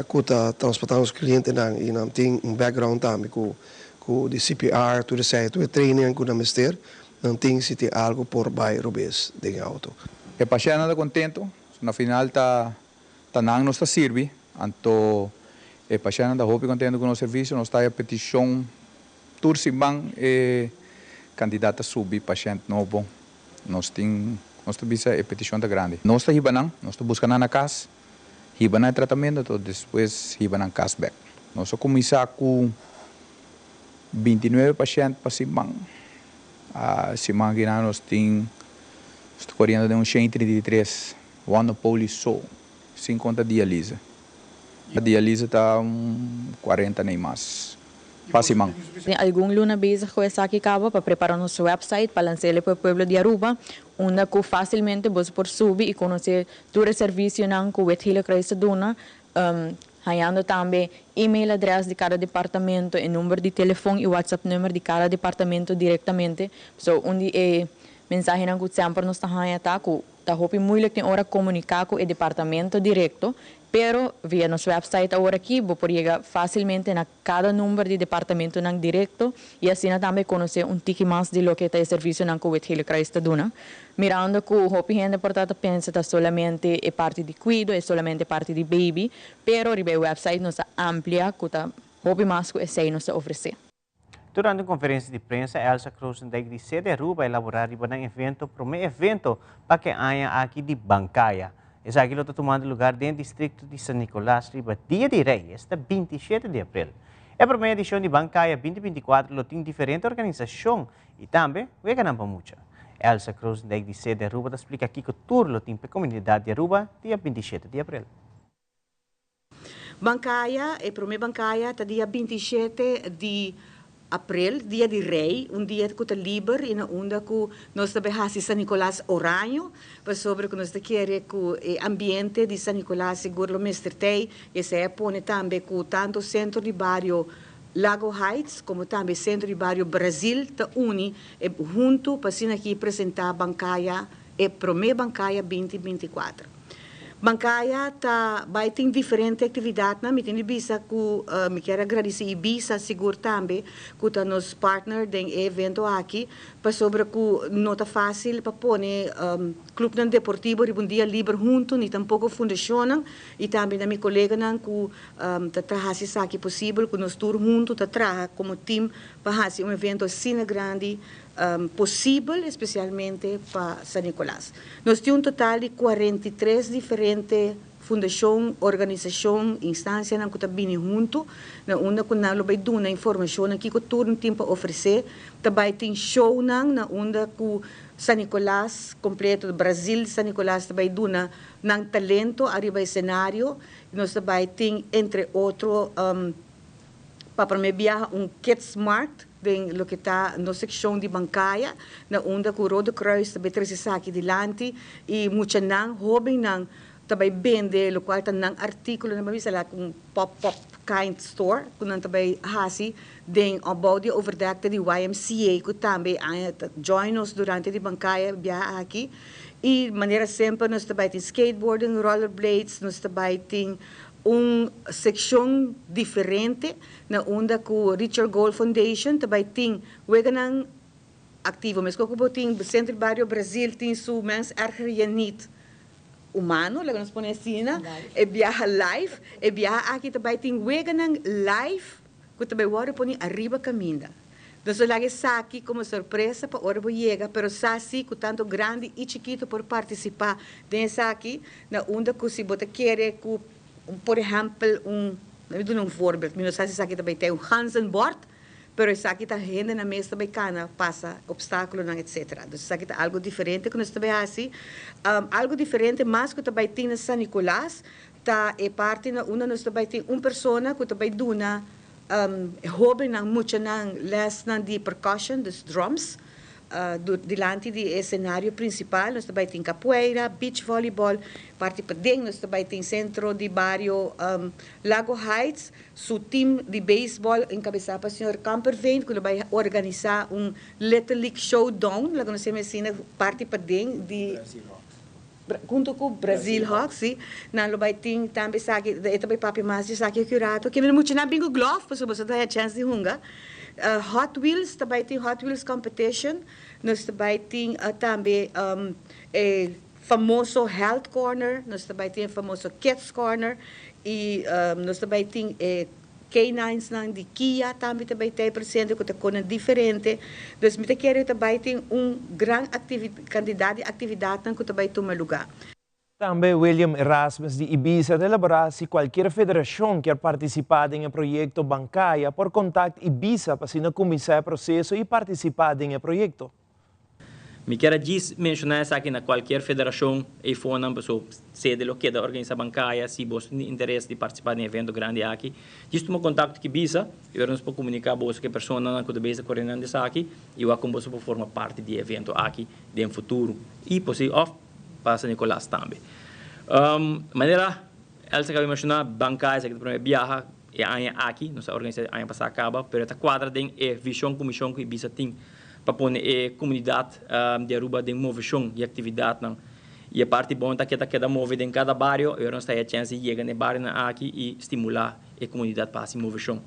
cu ta transporta nos clientenan y nan tin un background tambe cu cu di CPR tur esey tur e trainingnan cu nan mester nan tin si tin algo por bay robes den e auto. E pashentnan ta contento, na final ta ta nan nos ta sirbi, anto e pashentnan ta hopi contento cu nos servicio, nos ta haya peticion tur siman e cantidad ta subi pashent nobo, nos tin nos ta bisa e peticion ta grandi. Nos ta hiba nan, nos ta busca nan na cas, Hiba nan e tratamentu anto despues hiba nan kas bek. Nos a kuminsá ku 29 pashènt pa siman. Siman akinan nos tin, nos ta koriendo den un 133, wòrdu poli so, sin konta dialise. Dialise ta un 40 nei mas pa siman. Tin algun luna bezig cu esaki caba pa prepara nos website pa lans'ele pa e pueblo di Aruba, unda cu facilmente boso por subi y conoce tur e servicionan cu Wit Gele Kruis ta duna, hañando tambe email adres di cada departamento, e number di telefon y WhatsApp number di cada departamento directamente. So un di e mensahenan cu semper nos ta haña ta cu Ta hopi moeilijk tin ora comunica cu e departamento directo, pero via nos website aworaki bo por yega facilmente na cada number di departamentonan directo y asina tambe conoce un tiki mas di loke ta e servicionan cu Wit Gele Kruis ta duna. Mirando cu hopi hende por ta ta pensa ta solamente e parti di cuido, e solamente e parti di baby, pero riba e website nos a amplia cu ta hopi mas cu esey nos ta ofrece. Durante un conferencia di prensa, Elsa Krozendijk di Sede Aruba a elabora riba nan evento, prome evento pa ke aña aki di Bancaya. Esaki lo ta tumando lugar den districto di San Nicolas riba Dia di Rey, esta 27 di april. E prome edicion di Bancaya 2024 lo tin diferente organisacion y tambe weganan pa mucha. Elsa Krozendijk di Sede Aruba ta splica kico tur lo tin p'e comunidad di Aruba dia 27 di april. Bancaya, e prome Bancaya ta dia 27 di april, dia di Rey, un dia cu ta liber y na unda cu nos ta bay haci San Nicolas oraño, pasobra cu nos ta kere cu e ambiente di San Nicolas sigur lo mester tey, y esey a pone tambe cu tanto Centro di Bario Lago Heights como tambe Centro di Bario Brazil ta uni e hunto pa asina aki presenta Bancaya, e prome Bancaya 2024. Bancaya ta bay tin diferente actividadnan, mi tin di bisa cu mi kier a gradici Ibisa sigur tambe cu ta nos partner den e evento aki, pasobra cu no ta facil pa pone clubnan deportivo riba un dia liber hunto ni tampoco fundacionnan y tambe na mi coleganan cu ta traha haci esaki posibel cu nos tur hunto ta traha como team pa haci un evento asina grandi posibel especialmente pa San Nicolas. Nos tin un total di 43 diferente fundacion, organisacion, instancianan cu ta bini hunto na unda cu nan lo bay duna informacionnan kico tur nan tin pa ofrece. Ta bay tin shownan na unda cu San Nicolas completo, Brazil San Nicolas ta bay duna nan talento ariba escenario. Nos ta bay tin entre otro pa prome biaha un Kids Markt den loke ta nos seccion di Bancaya, na unda cu Rode Kruis ta bay trece esaki dilanti y muchanan, hobennan ta bay bende locual ta nan articulo, nan bay bisa la un pop pop kind store cu nan ta bay haci den bou di overdekte di YMCA cu tambe aña ta join nos durante di Bancaya biaha aki. Y manera semper nos ta bay tin skateboarding, rollerblades, nos ta bay tin un seccion diferente na unda cu Richard Gold Foundation ta bay tin weganan activo. Mescos cu bo tin Centro Barrio Brazil tin su Mens Erger Je Niet Humano, laga nos pone asina, e biaha live. E biaha aki ta bay tin weganan live cu ta bay wordo poni ariba caminda. Nos lo laga esaki como sorpresa pa ora bo yega, pero sa si cu tanto grandi y chikito por participa den esaki, na unda cu si bo ta kere cu, por ehempel, un, mi duna un voorbeeld, mi no sa si esaki ta bay ta un ganzenbord, pero esaki ta hendenan mes ta bay cana pasa obstaculonan etc. Dus esaki ta algo diferente cu nos ta bay haci. Algo diferente mas cu ta bay tin na San Nicolas ta e parti na unda nos ta bay tin un persona cu ta bay duna E hóbennan, muchanan lèsnan di percussion, dus drums, dilanti di e esenario prinsipal. Nos ta bai tin capoeira, beach volleyball, parti paden nos ta bai tin sentro di bario Lago Heights, su team di beisbòl enkabesá pa señor Kamperveen ku lo bai organisá un Little League Showdown, laga nos yama asina, parti paden di. Hunto cu Brazil Hawks, si. Nan lo bay tin tambe esaki, e ta bay papia mas di esaki aki un rato. Kende muchanan bin cu glove pasobra boso ta haya chance di hunga. Hot Wheels, ta bay tin Hot Wheels competition. Nos ta bay tin tambe e famoso Health Corner, nos ta bay tin e famoso Kids Corner y nos ta bay tin e K-ninesnan di Kia tambe ta bay ta presente cu ta conan diferente. Dus mi ta kere ta bay tin un gran cantidad di actividadnan cu ta bay tuma luga. Tambe William Erasmus di Ibisa ta elabora si cualkier federacion kier participa den e proyecto Bancaya por contact Ibisa pa asina cuminsa e proceso y participa den e proyecto. Mi kier a djis menciona esaki na cualkier federacion eyfonan paso sede lo keda organisa bancaya si boso tin interes di participa den evento grandi aki djis tuma contacto ki bisa y ora nos por comunica boso cu e personanan cu ta bezig coordinando esaki y wak con boso por forma parti di e evento aki den futuro y posi of pa San Nicolas tambe. Manera Elsa caba di menciona bancaya esaki ta prome biaha e aña aki nos a organisa e aña pasa caba pero e ta cuadra den e vision cu mision cu Ibisa tin pa pone e comunidad di Aruba den movecion y actividadnan. Y e parti bon ta ke ta keda move den cada bario y ora nos ta haya chance di yega na e barionan aki y stimula e comunidad pa haci movecion.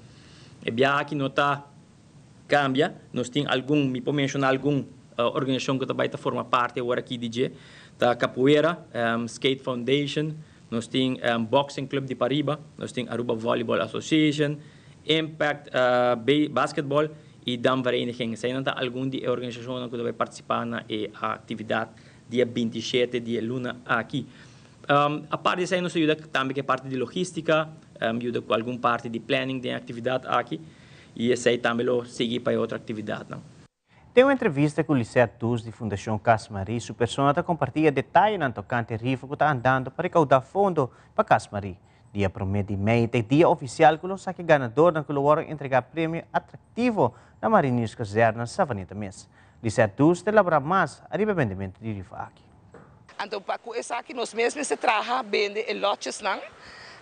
E biaha aki no ta cambia, nos tin algun, mi por menciona algun organisacion cu ta bay ta forma parti awor aki di dje, ta Capoeira, Skate Foundation, nos tin Boxing Club di Pariba, nos tin Aruba Volleyball Association, Impact Basketball y Damvereniging. Eseinan ta algun di e organisacionnan cu ta bay participa na e actividad dia 27 di e luna aki. Apart di esei nos ta yuda tambe cu e parti di logistica, yuda cu algun parti di planning den e actividad aki y esei tambe lo sigui pa e otro actividadnan. Den un entrevista ku Lisette Dus di Fundashon Cas Marie, su persona ta kompartí e detayenan tokante rifa ku ta andando pa rekaudá fondo pa Cas Marie. Dia promé di mei ta e dia ofisial ku lo saka e ganadornan ku lo wòrdu entregá premio atraktivo na Marinierskazerne na Savaneta mes. Lisette Dus ta elaborá mas ariba e bendementu di rifa aki. Anto pa ku esaki nos mes mester traha bende e lotjesnan.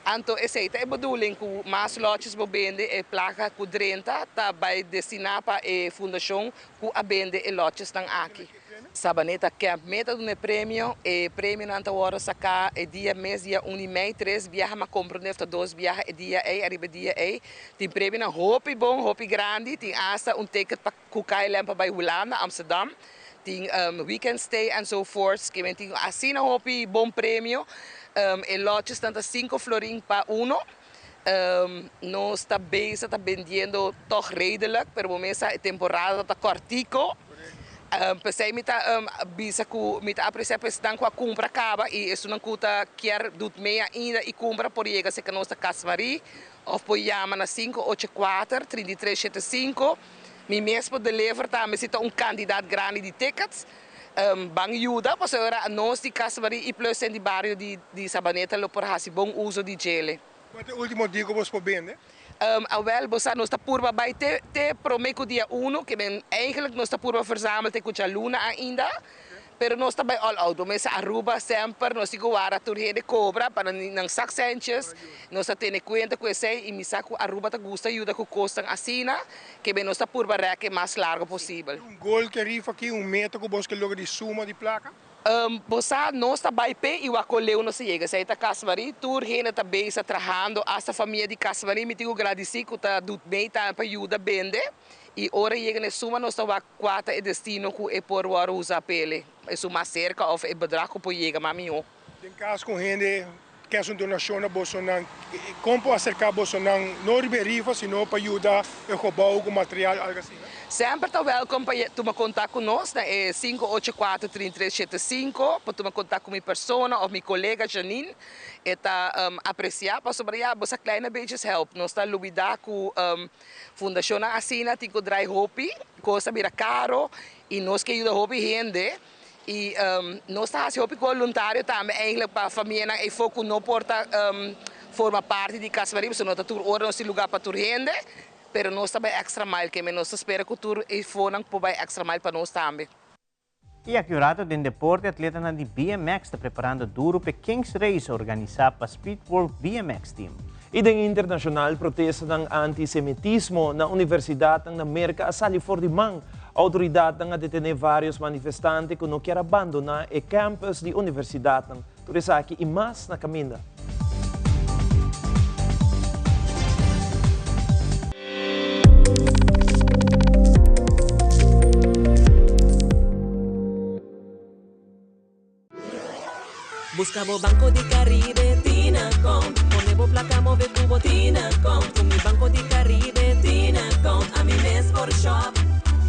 Anto esei ta e bedoeling ku mas lotjes bo bende e plaka ku drenta ta bai destiná pa e fundashon ku a bende e lotjesnan aki. Sabaneta Camp me ta duna e premio. E premionan ta wòrdu saká e dia mes dia un di mei. Tres biaha m'a komprondé of ta dos biaha e dia ei ariba e dia ei. Tin premionan hopi bon hopi grandi. Tin asta un ticket pa. Ku KLM pa bai Hulanda, Amsterdam, tin weekend stay en zo voorts. Kimen tin asina hopi bon premio. E lotjesnan ta sinku florin pa uno. Nos ta bezig ta bendiendo tog redelijk, pero bo mes sa e temporada ta kòrtiko. P'esei mi ta bisa ku mi ta apresia pa esnan ku a kumpra kaba i esunnan ku ta kier dut mee ainda i kumpra por yega serka nos na Cas Marie òf por yama na 584 33 75. Mi mes por deliver tambe si ta un kantidat grandi di tickets. Ban yuda pasobra nos di Casa Maria y plus den di bario di di Sabaneta lo por haci bon uzo di djele. Cua ta e ultimo dia cu bos por bende? Awel, bo sa nos ta purba bay te te prome cu dia uno, ke men eigenlijk nos ta purba verzamel te cu djaluna ainda, pero nos ta bay all out, bo mester Aruba semper nos tin cu wara tur hende cobra pa nan nan sak centjes, nos ta tene cuenta cu esey y mi sa cu Aruba ta gusta yuda cu cosnan asina, ke men nos ta purba rek e mas largo posibel. Un gol ke rifa aki, un meta ku bos ke logra di suma di plaka? Bo sa, nos ta bai p'e i wak leu nos ta yega. Esei ta Casmarie. Tur hende ta bezig trahando, asta famia di Casmarie. Mi tin ku gradisí ku ta dut mei tambe pa yuda bende. I ora yega na e suma nos ta wak kua ta e destino ku e por wòrdu usa p'e, esun mas serka òf e bedrag ku por yega mas mihó. Den kas ku hende Ke haci un donacion na bosonan? Con por acerca bosonan, no riba e rifa, sino pa yuda e gebouw cu material, algo asina? Semper ta welcome pa tuma contact cu nos na e sinku ocho kuater trinta i tres shete sinku, por tuma contact cu mi persona of mi colega Janine, e ta aprecia pasobra ya bo sa kleine beetjes help, nos ta lubida cu fundacionnan asina tin cu draai hopi, cos ta bira caro y nos ke yuda hopi hende. Y nos ta haci hopi voluntario tambe eigenlijk pa famianan eyfo cu no por ta forma parti di Casa Maria pasobra no ta tur ora nos tin lugar pa tur hende, pero nos ta bay extra mile keme nos ta spera cu tur eyfonan por bay extra mile pa nos tambe. Y aki un rato den deporte atletanan di BMX ta preparando duro p'e Kings Race organisa pa Speed World BMX Team. Y den internacional protestanan anti-semitismo na universidadnan na Merca a sali for di man. Autoridadnan a detene varios manifestante cu no kier a bandona e campus di universidadnan. Tur esaki y mas na caminda. Buska bo Banco di Caribe Tinacom Pone bo plaka move ku bo Tinacom Ku mi Banco di Caribe Tinacom Ami mes por shop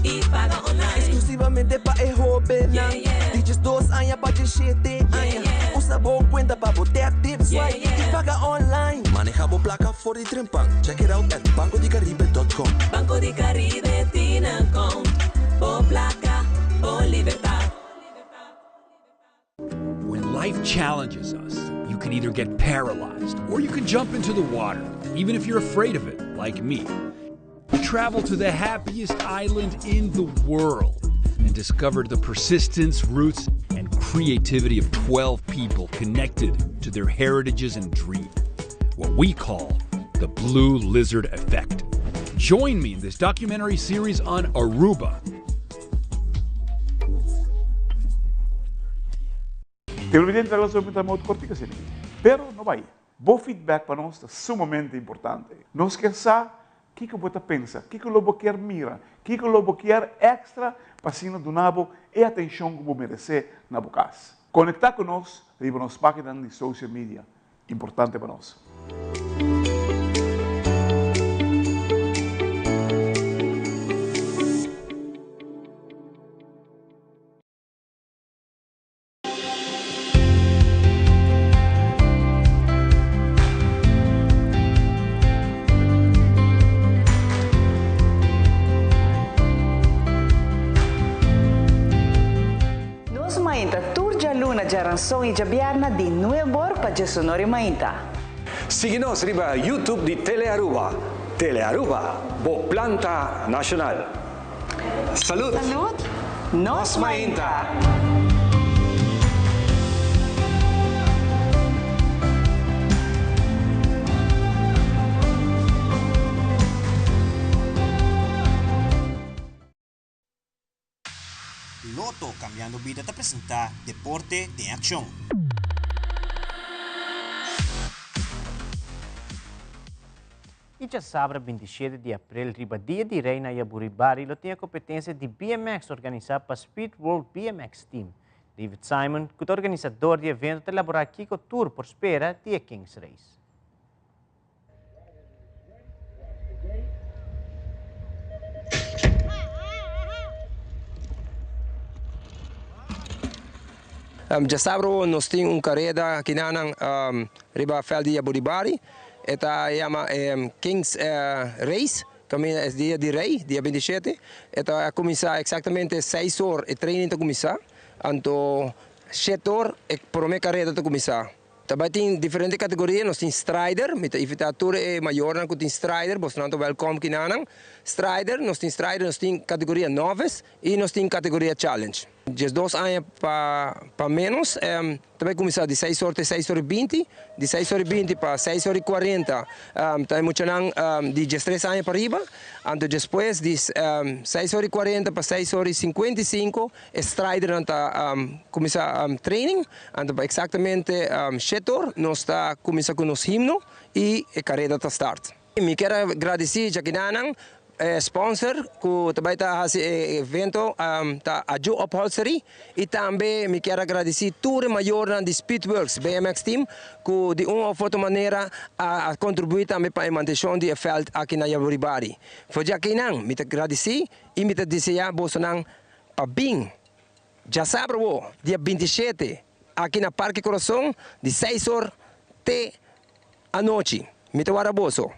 i paga online. Exclusivamente pa e hobennan di diesdos aña pa diesshete aña. Usa bo cuenta pa bo tap, tip, swipe y paga online. Maneha bo placa for di trempan. Check it out at bancodicaribe.com. Banco di Caribe Tinacom Bo placa, bo libertad. When life challenges us, you can either get paralyzed or you can jump into the water, even if you're afraid of it, like me. Travel to the happiest island in the world and discover the persistence, roots, and creativity of 12 people connected to their heritages and dreams. What we call the Blue Lizard Effect. Join me in this documentary series on Aruba. Televidente ta lansa un mot kortiku asina aki. Pero no bai. Bo feedback pa nos ta sumamente importante. Nos kier sa kiko bo ta pensa, kiko lo bo kier mira, kiko lo bo kier extra pa asina duna bo e atencion ku bo merece na bo kas. Conecta ku nos riba nos paginanan di social media. Importante pa nos. Nos mainta tur djaluna, djaranson i djabièrna di nuebor pa djesonor i mainta. Sigui nos riba YouTube di Telearuba. Telearuba, bo planta nacional. Salud! Salud! Nos mainta! Lotto Cambiando Bida ta presenta Deporte den Accion. I djasabra bintishete di aprel riba Dia di Rei na Yaburibari lo tin e kompetensia di BMX organisá pa Speed World BMX Team. David Simon, ku ta organisador di e evento ta elaborá kiko tur por spera di e Kings Race. Djasabra nos tin un kareda kinanan riba veld di Yaburibari. E ta yama Kings Race, kaminda es dia di rei, dia bintishete. E ta kuminsá eksaktamente seis or e training ta kuminsá. Anto shetor e prome careda ta cuminsa. Ta bay tin diferente categoria, nos tin strider, mi ta invita tur e mayornan cu tin strider, bosnan ta welcome kinanan. Strider, nos tin strider, nos tin categoria novice y nos tin categoria challenge. 12 aña pa pa menos ta bay cuminsa di seis or te seis or y binti, di seis or y binti pa seis or y cuarenta ta e muchanan di 13 aña pa riba, anto despues di seis or y cuarenta pa seis or y cincuenta y cinco e stridernan ta cuminsa training, anto pa exactamente shete or nos ta cuminsa cu nos himno y e careda ta start. Mi kier a gradici djakinanan e sponsor cu ta bay ta haci e evento ta Aju Upholstery y tambe mi kier a gradici tur e mayornan di Speedworks BMX Team cu di un of otro manera a contribui tambe pa e mantencion di e veld aki na Jaburibari. For djakinan mi ta gradici y mi ta desea bosonan pa bin djasabra awo dia 27 aki na Parke Corazon di seis or te anochi. Mi ta warda boso.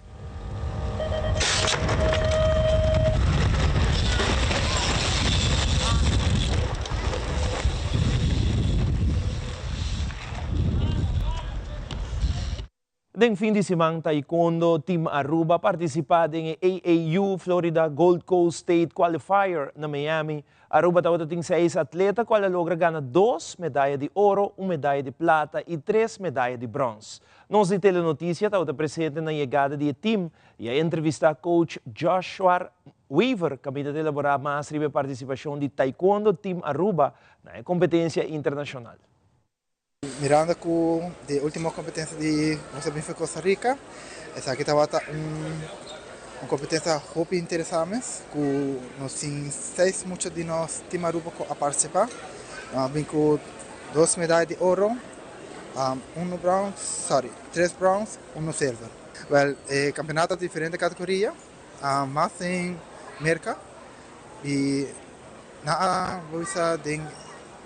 Den fin di siman Taekwondo Team Aruba a participa den e AAU Florida Gold Coast State Qualifier na Miami. Aruba tabata tin seis atleta cual a logra gana dos medaya di oro, un medaya di plata y tres medaya di brons. Nos di Telenoticia tabata presente na yegada di e team y a entrevista coach Joshua Wever caminda ta elabora mas riba e participacion di Taekwondo Team Aruba na e competencia internacional. Mirando cu di e ultimo competencia di nos a bin for Costa Rica, esaki tabata un un competencia hopi interesa mes cu nos tin seis mucha di nos team Aruba cu a participa. Nos a bin cu dos medaya di oro, uno brons, sorry, tres brons, uno silver. Well, e campeonato ta diferente categoria, mas den Merca y nan a bisa den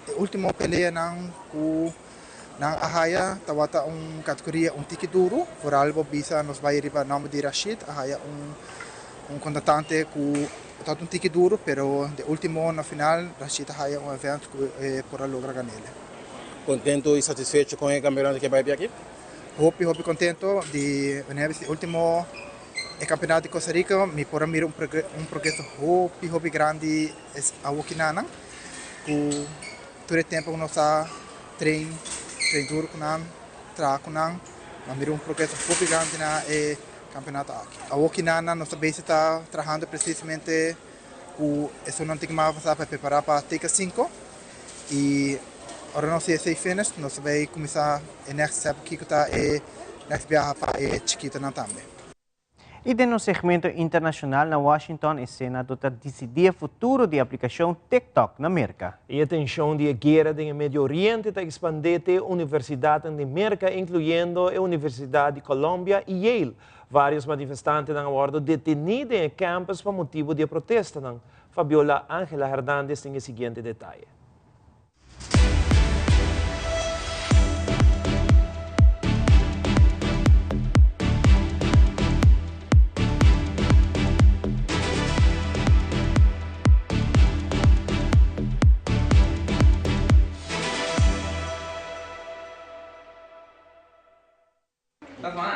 e ultimo peleanan cu nan a haya tabata un categoria un tiki duro, vooral bo bisa nos bay riba nomber di Rashid a haya un un contratante cu tabata un tiki duro pero de ultimo na final Rashid a haya un event cu e por a logra ganele. Contento y satisfecho con e campeonato cu a bay aki? Hopi hopi contento di e ultimo e campeonato di Costa Rica mi por a mira un progreso hopi hopi grandi awoki nanan cu tur e tempo cu nos a train, train duro cu nan, traha cu nan, a mira un progreso hopi grandi na e campeonato aki. Awoki nanan nos ta bezig ta trahando precisamente cu esunnan tin mas avansa pa prepara pa Tk 5 y ora nos esey finish nos ta bay cuminsa e next step kico ta e next biaha pa e chikitonan tambe. Y den nos segmento internacional na Washington, e Senado ta dicidi e futuro di aplicacion TikTok na Merca. E tension di guera den Medio Oriente ta expande te universidad di Merca, incluyendo e Universidad di Columbia y Yale. Varios manifestantenan a wordo deteni den campus pa motibo di protesta. Fabiola Angela Hernandez tin e siguiente detaye.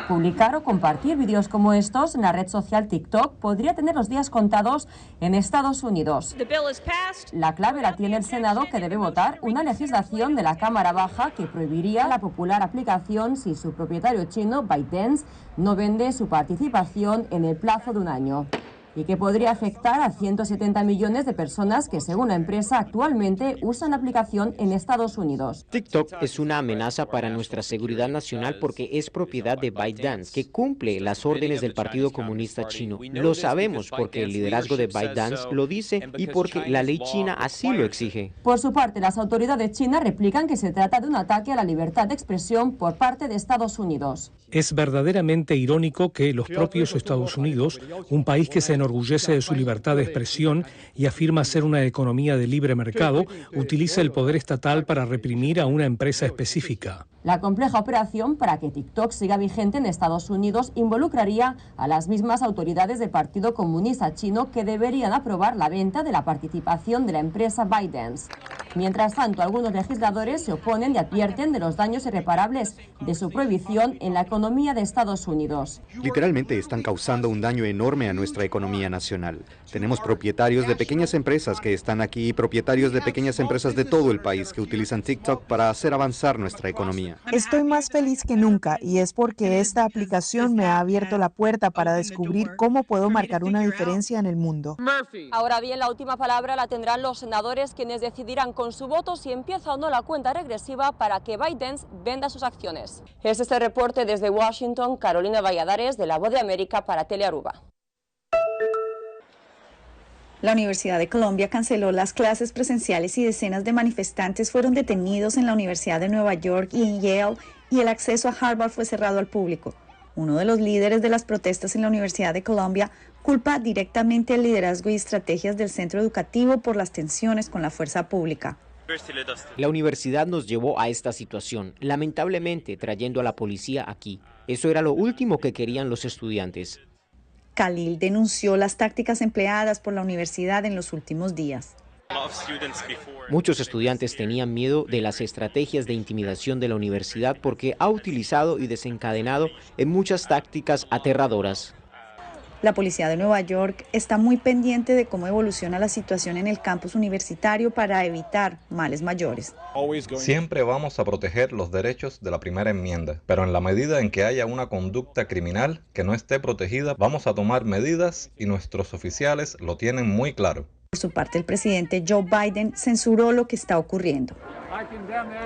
Publicar o compartir vídeos como estos en la red social TikTok podría tener los días contados en Estados Unidos. La clave la tiene el Senado, que debe votar una legislación de la Cámara Baja que prohibiría la popular aplicación si su propietario chino, ByteDance, no vende su participación en el plazo de un año y que podría afectar a 170 millones de personas que, según la empresa, actualmente usan la aplicación en Estados Unidos. TikTok es una amenaza para nuestra seguridad nacional porque es propiedad de ByteDance, que cumple las órdenes del Partido Comunista Chino. Lo sabemos porque el liderazgo de ByteDance lo dice y porque la ley china así lo exige. Por su parte, las autoridades chinas replican que se trata de un ataque a la libertad de expresión por parte de Estados Unidos. Es verdaderamente irónico que los propios Estados Unidos, un país que se enorgullece de su libertad de expresión y afirma ser una economía de libre mercado, utilice el poder estatal para reprimir a una empresa específica. La compleja operación para que TikTok siga vigente en Estados Unidos involucraría a las mismas autoridades del Partido Comunista Chino que deberían aprobar la venta de la participación de la empresa ByteDance. Mientras tanto, algunos legisladores se oponen y advierten de los daños irreparables de su prohibición en la economía de Estados Unidos. Literalmente están causando un daño enorme a nuestra economía nacional. Tenemos propietarios de pequeñas empresas que están aquí y propietarios de pequeñas empresas de todo el país que utilizan TikTok para hacer avanzar nuestra economía. Estoy más feliz que nunca y es porque esta aplicación me ha abierto la puerta para descubrir cómo puedo marcar una diferencia en el mundo. Ahora bien, la última palabra la tendrán los senadores, quienes decidirán con su voto si empieza o no la cuenta regresiva para que ByteDance venda sus acciones. Este es el reporte desde Washington, Carolina Valladares, de La Voz de América para Telearuba. La Universidad de Columbia canceló las clases presenciales y decenas de manifestantes fueron detenidos en la Universidad de Nueva York y en Yale, y el acceso a Harvard fue cerrado al público. Uno de los líderes de las protestas en la Universidad de Columbia culpa directamente al liderazgo y estrategias del centro educativo por las tensiones con la fuerza pública. La universidad nos llevó a esta situación, lamentablemente trayendo a la policía aquí. Eso era lo último que querían los estudiantes. Khalil denunció las tácticas empleadas por la universidad en los últimos días. Muchos estudiantes tenían miedo de las estrategias de intimidación de la universidad porque ha utilizado y desencadenado en muchas tácticas aterradoras. La policía de Nueva York está muy pendiente de cómo evoluciona la situación en el campus universitario para evitar males mayores. Siempre vamos a proteger los derechos de la primera enmienda, pero en la medida en que haya una conducta criminal que no esté protegida, vamos a tomar medidas y nuestros oficiales lo tienen muy claro. Por su parte, el presidente Joe Biden censuró lo que está ocurriendo.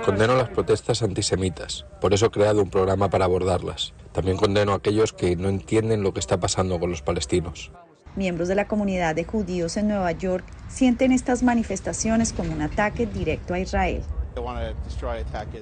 Condeno las protestas antisemitas, por eso he creado un programa para abordarlas. También condeno a aquellos que no entienden lo que está pasando con los palestinos. Miembros de la comunidad de judíos en Nueva York sienten estas manifestaciones como un ataque directo a Israel.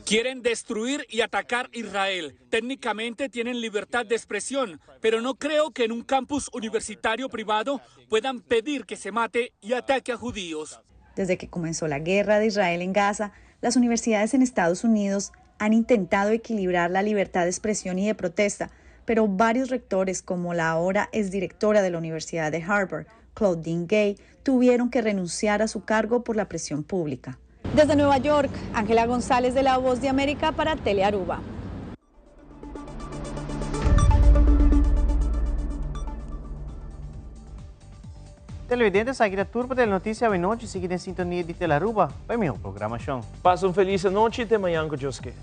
Quieren destruir y atacar Israel. Técnicamente tienen libertad de expresión, pero no creo que en un campus universitario privado puedan pedir que se mate y ataque a judíos. Desde que comenzó la guerra de Israel en Gaza, las universidades en Estados Unidos han intentado equilibrar la libertad de expresión y de protesta, pero varios rectores, como la ahora exdirectora de la Universidad de Harvard, Claudine Gay, tuvieron que renunciar a su cargo por la presión pública. Desde Nueva York, Ángela González de La Voz de América para Telearuba. Televidente, esaki ta tur pa Telenoticia awe nochi. Sigui den sintonia di Telearuba pa e miho programacion. Pasa un feliz anochi y te mañan cu Dios ke.